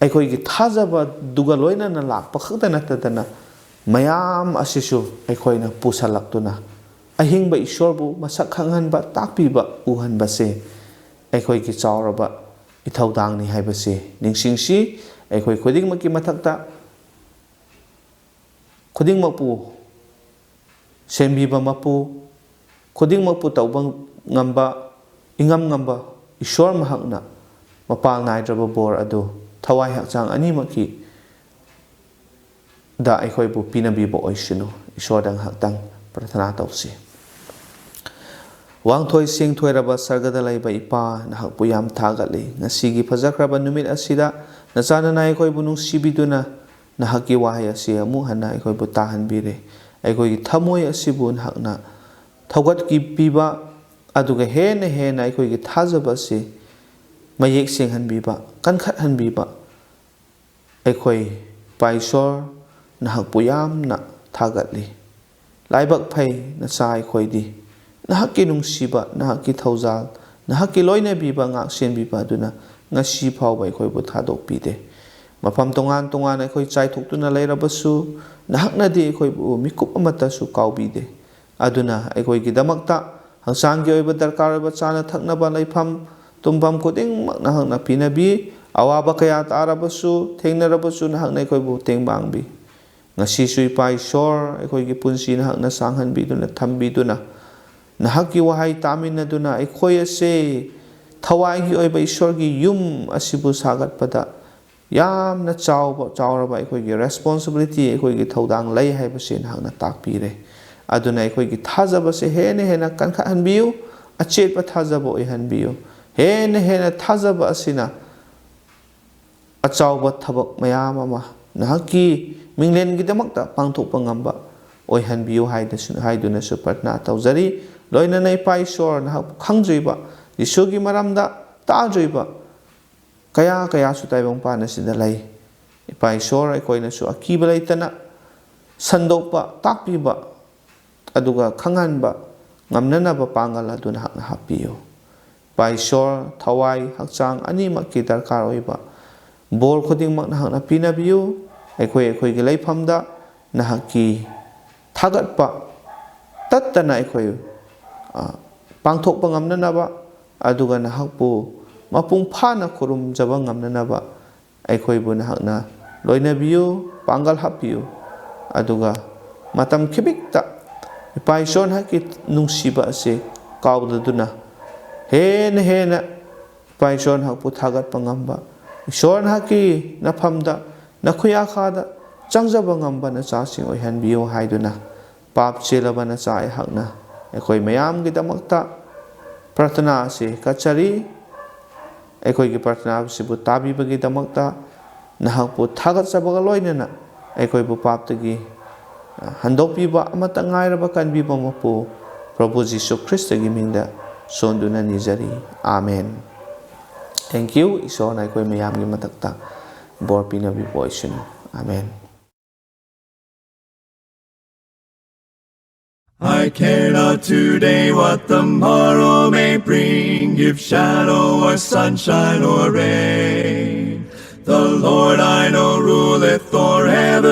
ꯑꯩꯈꯣꯏꯒꯤ ꯊꯥꯖꯕꯗꯨꯒ ꯂꯣꯏꯅꯅ ꯂꯥꯛꯄ ꯈꯛꯇ ꯅꯠꯇꯗꯅ, ꯃꯌꯥꯝ ꯑꯁꯤꯁꯨ ꯑꯩꯈꯣꯏꯅ ꯄꯨꯁꯜꯂꯛꯇꯨꯅ, ꯑꯍꯤꯡꯕ ꯏꯁꯣꯔꯕꯨ ꯃꯁꯛ ꯈꯪꯍꯟꯕ, ꯇꯥꯛꯄꯤꯕ, ꯎꯍꯟꯕꯁꯦ ꯑꯩꯈꯣꯏꯒꯤ ꯆꯥꯎꯔꯕ ꯏꯊꯧꯗꯥꯡꯅꯤ ꯍꯥꯏꯕꯁꯦ ꯅꯤꯡꯁꯤꯡꯁꯤ꯫ ꯑꯩꯈꯣꯏ ꯈꯨꯗꯤꯡꯃꯛꯀꯤ ꯃꯊꯛꯇ ꯈꯨꯗꯤꯡꯃꯛꯄꯨ ꯁꯦꯝꯕꯤꯕ ꯃꯄꯨ, ꯈꯨꯗꯤꯡꯃꯛꯄꯨ ꯇꯧꯕ ꯉꯝꯕ, ꯏꯉꯝ ꯉꯝꯕ ꯏꯁꯣꯔ ꯃꯍꯥꯛꯅ ꯃꯄꯥꯜ ꯅꯥꯏꯗ꯭ꯔꯕ ꯕꯣꯔ ꯑꯗꯨ ꯊꯋꯥꯏ ꯍꯛꯆꯥꯡ ꯑꯅꯤꯃꯛꯀꯤ ꯗ ꯑꯩꯈꯣꯏꯕꯨ ꯄꯤꯅꯕꯤꯕ ꯑꯣꯏꯁꯅꯨ꯫ ꯏꯁꯣꯔꯗ ꯉꯥꯏꯍꯥꯛꯇꯪ ꯄ꯭ꯔꯊꯅꯥ ꯇꯧꯁꯤ꯫ ꯋꯥꯡꯊꯣꯏ ꯁꯦꯡꯊꯣꯏꯔꯕ ꯁꯔꯒꯗ ꯂꯩꯕ ꯏꯄꯥ, ꯅꯍꯥꯛꯄꯨ ꯌꯥꯝ ꯊꯥꯒꯠꯂꯤ꯫ ꯉꯁꯤꯒꯤ ꯐꯖꯈ꯭ꯔꯕ ꯅꯨꯃꯤꯠ ꯑꯁꯤꯗ ꯅꯆꯥꯅꯅꯥꯏ ꯑꯩꯈꯣꯏꯕꯨ ꯅꯨꯡꯁꯤꯕꯤꯗꯨꯅ ꯅꯍꯥꯛꯀꯤ ꯋꯥꯍꯩ ꯑꯁꯤ ꯑꯃꯨꯛ ꯍꯟꯅ ꯑꯩꯈꯣꯏꯕꯨ ꯇꯥꯍꯟꯕꯤꯔꯦ꯫ ꯑꯩꯈꯣꯏꯒꯤ ꯊꯃꯣꯏ ꯑꯁꯤꯕꯨ ꯅꯍꯥꯛꯅ ꯊꯧꯒꯠꯄꯤꯕ, ꯑꯗꯨꯒ ꯍꯦꯟꯅ ꯍꯦꯟꯅ ꯑꯩꯈꯣꯏꯒꯤ ꯊꯥꯖꯕ ꯑꯁꯤ ꯃꯌꯦꯛ ꯁꯦꯡꯍꯟꯕꯤꯕ, ꯀꯟꯈꯠꯍꯟꯕꯤꯕ, ꯑꯩꯈꯣꯏ ꯏꯄꯥ ꯏꯁꯣꯔ, ꯅꯍꯥꯛꯄꯨ ꯌꯥꯝꯅ ꯊꯥꯒꯠꯂꯤ꯫ ꯂꯥꯏꯕꯛ ꯐꯩ ꯅꯆꯥ ꯑꯩꯈꯣꯏꯗꯤ꯫ ꯅꯍꯥꯛꯀꯤ ꯅꯨꯡꯁꯤꯕ, ꯅꯍꯥꯛꯀꯤ ꯊꯧꯖꯥꯜ, ꯅꯍꯥꯛꯀꯤ ꯂꯣꯏꯅꯕꯤꯕ, ꯉꯥꯛ ꯁꯦꯟꯕꯤꯕ ꯑꯗꯨꯅ ꯉꯁꯤ ꯐꯥꯎꯕ ꯑꯩꯈꯣꯏꯕꯨ ꯊꯥꯗꯣꯛꯄꯤꯗꯦ꯫ ꯃꯐꯝ ꯇꯣꯉꯥꯟ ꯇꯣꯉꯥꯟꯅ ꯑꯩꯈꯣꯏ ꯆꯥꯏꯊꯣꯛꯇꯨꯅ ꯂꯩꯔꯕꯁꯨ, ꯅꯍꯥꯛꯅꯗꯤ ꯑꯩꯈꯣꯏꯕꯨ ꯃꯤꯀꯨꯞ ꯑꯃꯠꯇꯁꯨ ꯀꯥꯎꯕꯤꯗꯦ꯫ ꯑꯗꯨꯅ ꯑꯩꯈꯣꯏꯒꯤꯗꯃꯛꯇ ꯍꯛꯆꯥꯡꯒꯤ ꯑꯣꯏꯕ ꯗꯔꯀꯥꯔ ꯑꯣꯏꯕ ꯆꯥꯅ ꯊꯛꯅꯕ, ꯂꯩꯐꯝ ꯇꯨꯝꯐꯝ ꯈꯨꯗꯤꯡꯃꯛ ꯅꯍꯥꯛꯅ ꯄꯤꯅꯕꯤ꯫ ꯑꯋꯥꯕ ꯀꯌꯥ ꯇꯥꯔꯕꯁꯨ, ꯊꯦꯡꯅꯔꯕꯁꯨ, ꯅꯍꯥꯛꯅ ꯑꯩꯈꯣꯏꯕꯨ ꯇꯦꯡꯕꯥꯡꯕꯤ꯫ ꯉꯁꯤꯁꯨ ꯏꯄꯥ ꯏꯁꯣꯔ, ꯑꯩꯈꯣꯏꯒꯤ ꯄꯨꯟꯁꯤ ꯅꯍꯥꯛꯅ ꯁꯥꯡꯍꯟꯕꯤꯗꯨꯅ, ꯊꯝꯕꯤꯗꯨꯅ, ꯅꯍꯥꯛꯀꯤ ꯋꯥꯍꯩ ꯇꯥꯃꯤꯟꯅꯗꯨꯅ ꯑꯩꯈꯣꯏ ꯑꯁꯦ ꯊꯋꯥꯏꯒꯤ ꯑꯣꯏꯕ ꯏꯁꯣꯔꯒꯤ ꯌꯨꯝ ꯑꯁꯤꯕꯨ ꯁꯥꯒꯠꯄꯗ ꯌꯥꯝꯅ ꯆꯥꯎꯕ, ꯆꯥꯎꯔꯕ ꯑꯩꯈꯣꯏꯒꯤ responsibility, ꯑꯩꯈꯣꯏꯒꯤ ꯊꯧꯗꯥꯡ ꯂꯩ ꯍꯥꯏꯕꯁꯤ ꯅꯍꯥꯛꯅ ꯇꯥꯛꯄꯤꯔꯦ꯫ ꯑꯗꯨꯅ ꯑꯩꯈꯣꯏꯒꯤ ꯊꯥꯖꯕꯁꯦ ꯍꯦꯟꯅ ꯍꯦꯟꯅ ꯀꯟꯈꯠꯍꯟꯕꯤꯌꯨ꯫ ꯑꯆꯦꯠꯄ ꯊꯥꯖꯕ ꯑꯣꯏꯍꯟꯕꯤꯌꯨ꯫ ꯍꯦꯟꯅ ꯍꯦꯟꯅ ꯊꯥꯖꯕ ꯑꯁꯤꯅ ꯑꯆꯥꯎꯕ ꯊꯕꯛ ꯃꯌꯥꯝ ꯑꯃ ꯅꯍꯥꯛꯀꯤ ꯃꯤꯡꯂꯦꯟꯒꯤꯗꯃꯛꯇ ꯄꯥꯡꯊꯣꯛꯄ ꯉꯝꯕ ꯑꯣꯏꯍꯟꯕꯤꯌꯨ ꯍꯥꯏꯗꯁꯨ-, ꯍꯥꯏꯗꯨꯅꯁꯨ ꯄ꯭ꯔꯊꯅꯥ ꯇꯧꯖꯔꯤ꯫ ꯂꯣꯏꯅꯅ ꯏꯄꯥ ꯏꯁꯣꯔ, ꯅꯍꯥꯛꯄꯨ ꯈꯪꯗ꯭ꯔꯤꯕ, ꯖꯤꯁꯨꯒꯤ ꯃꯔꯝꯗ ꯇꯥꯗ꯭ꯔꯤꯕ ꯀꯌꯥ ꯀꯌꯥꯁꯨ ꯇꯥꯏꯕꯪꯄꯥꯟ ꯑꯁꯤꯗ ꯂꯩ꯫ ꯏꯄꯥ ꯏꯁꯣꯔ, ꯑꯩꯈꯣꯏꯅꯁꯨ ꯑꯀꯤꯕ ꯂꯩꯇꯅ ꯁꯟꯗꯣꯛꯄ, ꯇꯥꯛꯄꯤꯕ, ꯑꯗꯨꯒ ꯈꯪꯍꯟꯕ ꯉꯝꯅꯅꯕ ꯄꯥꯡꯒꯜ ꯑꯗꯨ ꯅꯍꯥꯛꯅ ꯍꯥꯞꯄꯤꯌꯨ꯫ ꯏꯄꯥ ꯏꯁꯣꯔ, ꯊꯋꯥꯏ, ꯍꯛꯆꯥꯡ ꯑꯅꯤꯃꯛꯀꯤ ꯗꯔꯀꯥꯔ ꯑꯣꯏꯕ ꯕꯣꯔ ꯈꯨꯗꯤꯡꯃꯛ ꯅꯍꯥꯛꯅ ꯄꯤꯅꯕꯤꯌꯨ꯫ ꯑꯩꯈꯣꯏ ꯑꯩꯈꯣꯏꯒꯤ ꯂꯩꯐꯝꯗ ꯅꯍꯥꯛꯀꯤ ꯊꯥꯒꯠꯄ ꯇꯠꯇꯅ ꯑꯩꯈꯣꯏ, ꯑ, ꯄꯥꯡꯊꯣꯛꯄ ꯉꯝꯅꯅꯕ, ꯑꯗꯨꯒ ꯅꯍꯥꯛꯄꯨ ꯃꯄꯨꯡ ꯐꯥꯅ ꯈꯨꯔꯨꯝꯖꯕ ꯉꯝꯅꯅꯕ ꯑꯩꯈꯣꯏꯕꯨ ꯅꯍꯥꯛꯅ ꯂꯣꯏꯅꯕꯤꯌꯨ, ꯄꯥꯡꯒꯜ ꯍꯥꯞꯄꯤꯌꯨ꯫ ꯑꯗꯨꯒ ꯃꯇꯝ ꯈꯤꯕꯤꯛꯇ ꯏꯄꯥ ꯏꯁꯣꯔ ꯅꯍꯥꯛꯀꯤ ꯅꯨꯡꯁꯤꯕ ꯑꯁꯤ ꯀꯥꯎꯗꯗꯨꯅ ꯍꯦꯟꯅ ꯍꯦꯟꯅ ꯏꯄꯥ ꯏꯁꯣꯔ ꯅꯍꯥꯛꯄꯨ ꯊꯥꯒꯠꯄ ꯉꯝꯕ, ꯏꯁꯣꯔ ꯅꯍꯥꯛꯀꯤ ꯅꯐꯝꯗ, ꯅꯈꯨꯌꯥꯈꯥꯗ ꯆꯪꯖꯕ ꯉꯝꯕ ꯅꯆꯥꯁꯤꯡ ꯑꯣꯏꯍꯟꯕꯤꯌꯨ ꯍꯥꯏꯗꯨꯅ, ꯄꯥꯞ ꯆꯦꯜꯂꯕ ꯅꯆꯥ ꯑꯩꯍꯥꯛꯅ ꯑꯩꯈꯣꯏ ꯃꯌꯥꯝꯒꯤꯗꯃꯛꯇ ꯄ꯭ꯔꯊꯅꯥ ꯑꯁꯤ ꯀꯠꯆꯔꯤ꯫ ꯑꯩꯈꯣꯏꯒꯤ ꯄ꯭ꯔꯊꯅꯥ ꯑꯁꯤꯕꯨ ꯇꯥꯕꯤꯕꯒꯤꯗꯃꯛꯇ ꯅꯍꯥꯛꯄꯨ ꯊꯥꯒꯠꯆꯕꯒ ꯂꯣꯏꯅꯅ ꯑꯩꯈꯣꯏꯕꯨ ꯄꯥꯞꯇꯒꯤ ꯍꯟꯗꯣꯛꯄꯤꯕ ꯑꯃꯠꯇ ꯉꯥꯏꯔꯕ ꯀꯟꯕꯤꯕ ꯃꯄꯨ ꯄ꯭ꯔꯚꯨ ꯖꯤꯁꯨ ꯈ꯭ꯔꯤꯁꯇꯒꯤ ꯃꯤꯡꯗ ꯁꯣꯟꯗꯨꯅ ꯅꯤꯖꯔꯤ꯫ ꯑꯥꯃꯦꯟ꯫ Thank you꯫ ꯏꯁꯣꯔꯅ ꯑꯩꯈꯣꯏ ꯃꯌꯥꯝꯒꯤ ꯃꯊꯛꯇ ꯕꯣꯔ ꯄꯤꯅꯕꯤꯕ ꯑꯣꯏꯁꯅꯨ꯫ ꯑꯥꯃꯦꯟ꯫ I care not today what the morrow may bring, if shadow or sunshine or rain. The Lord I know ruleth o'er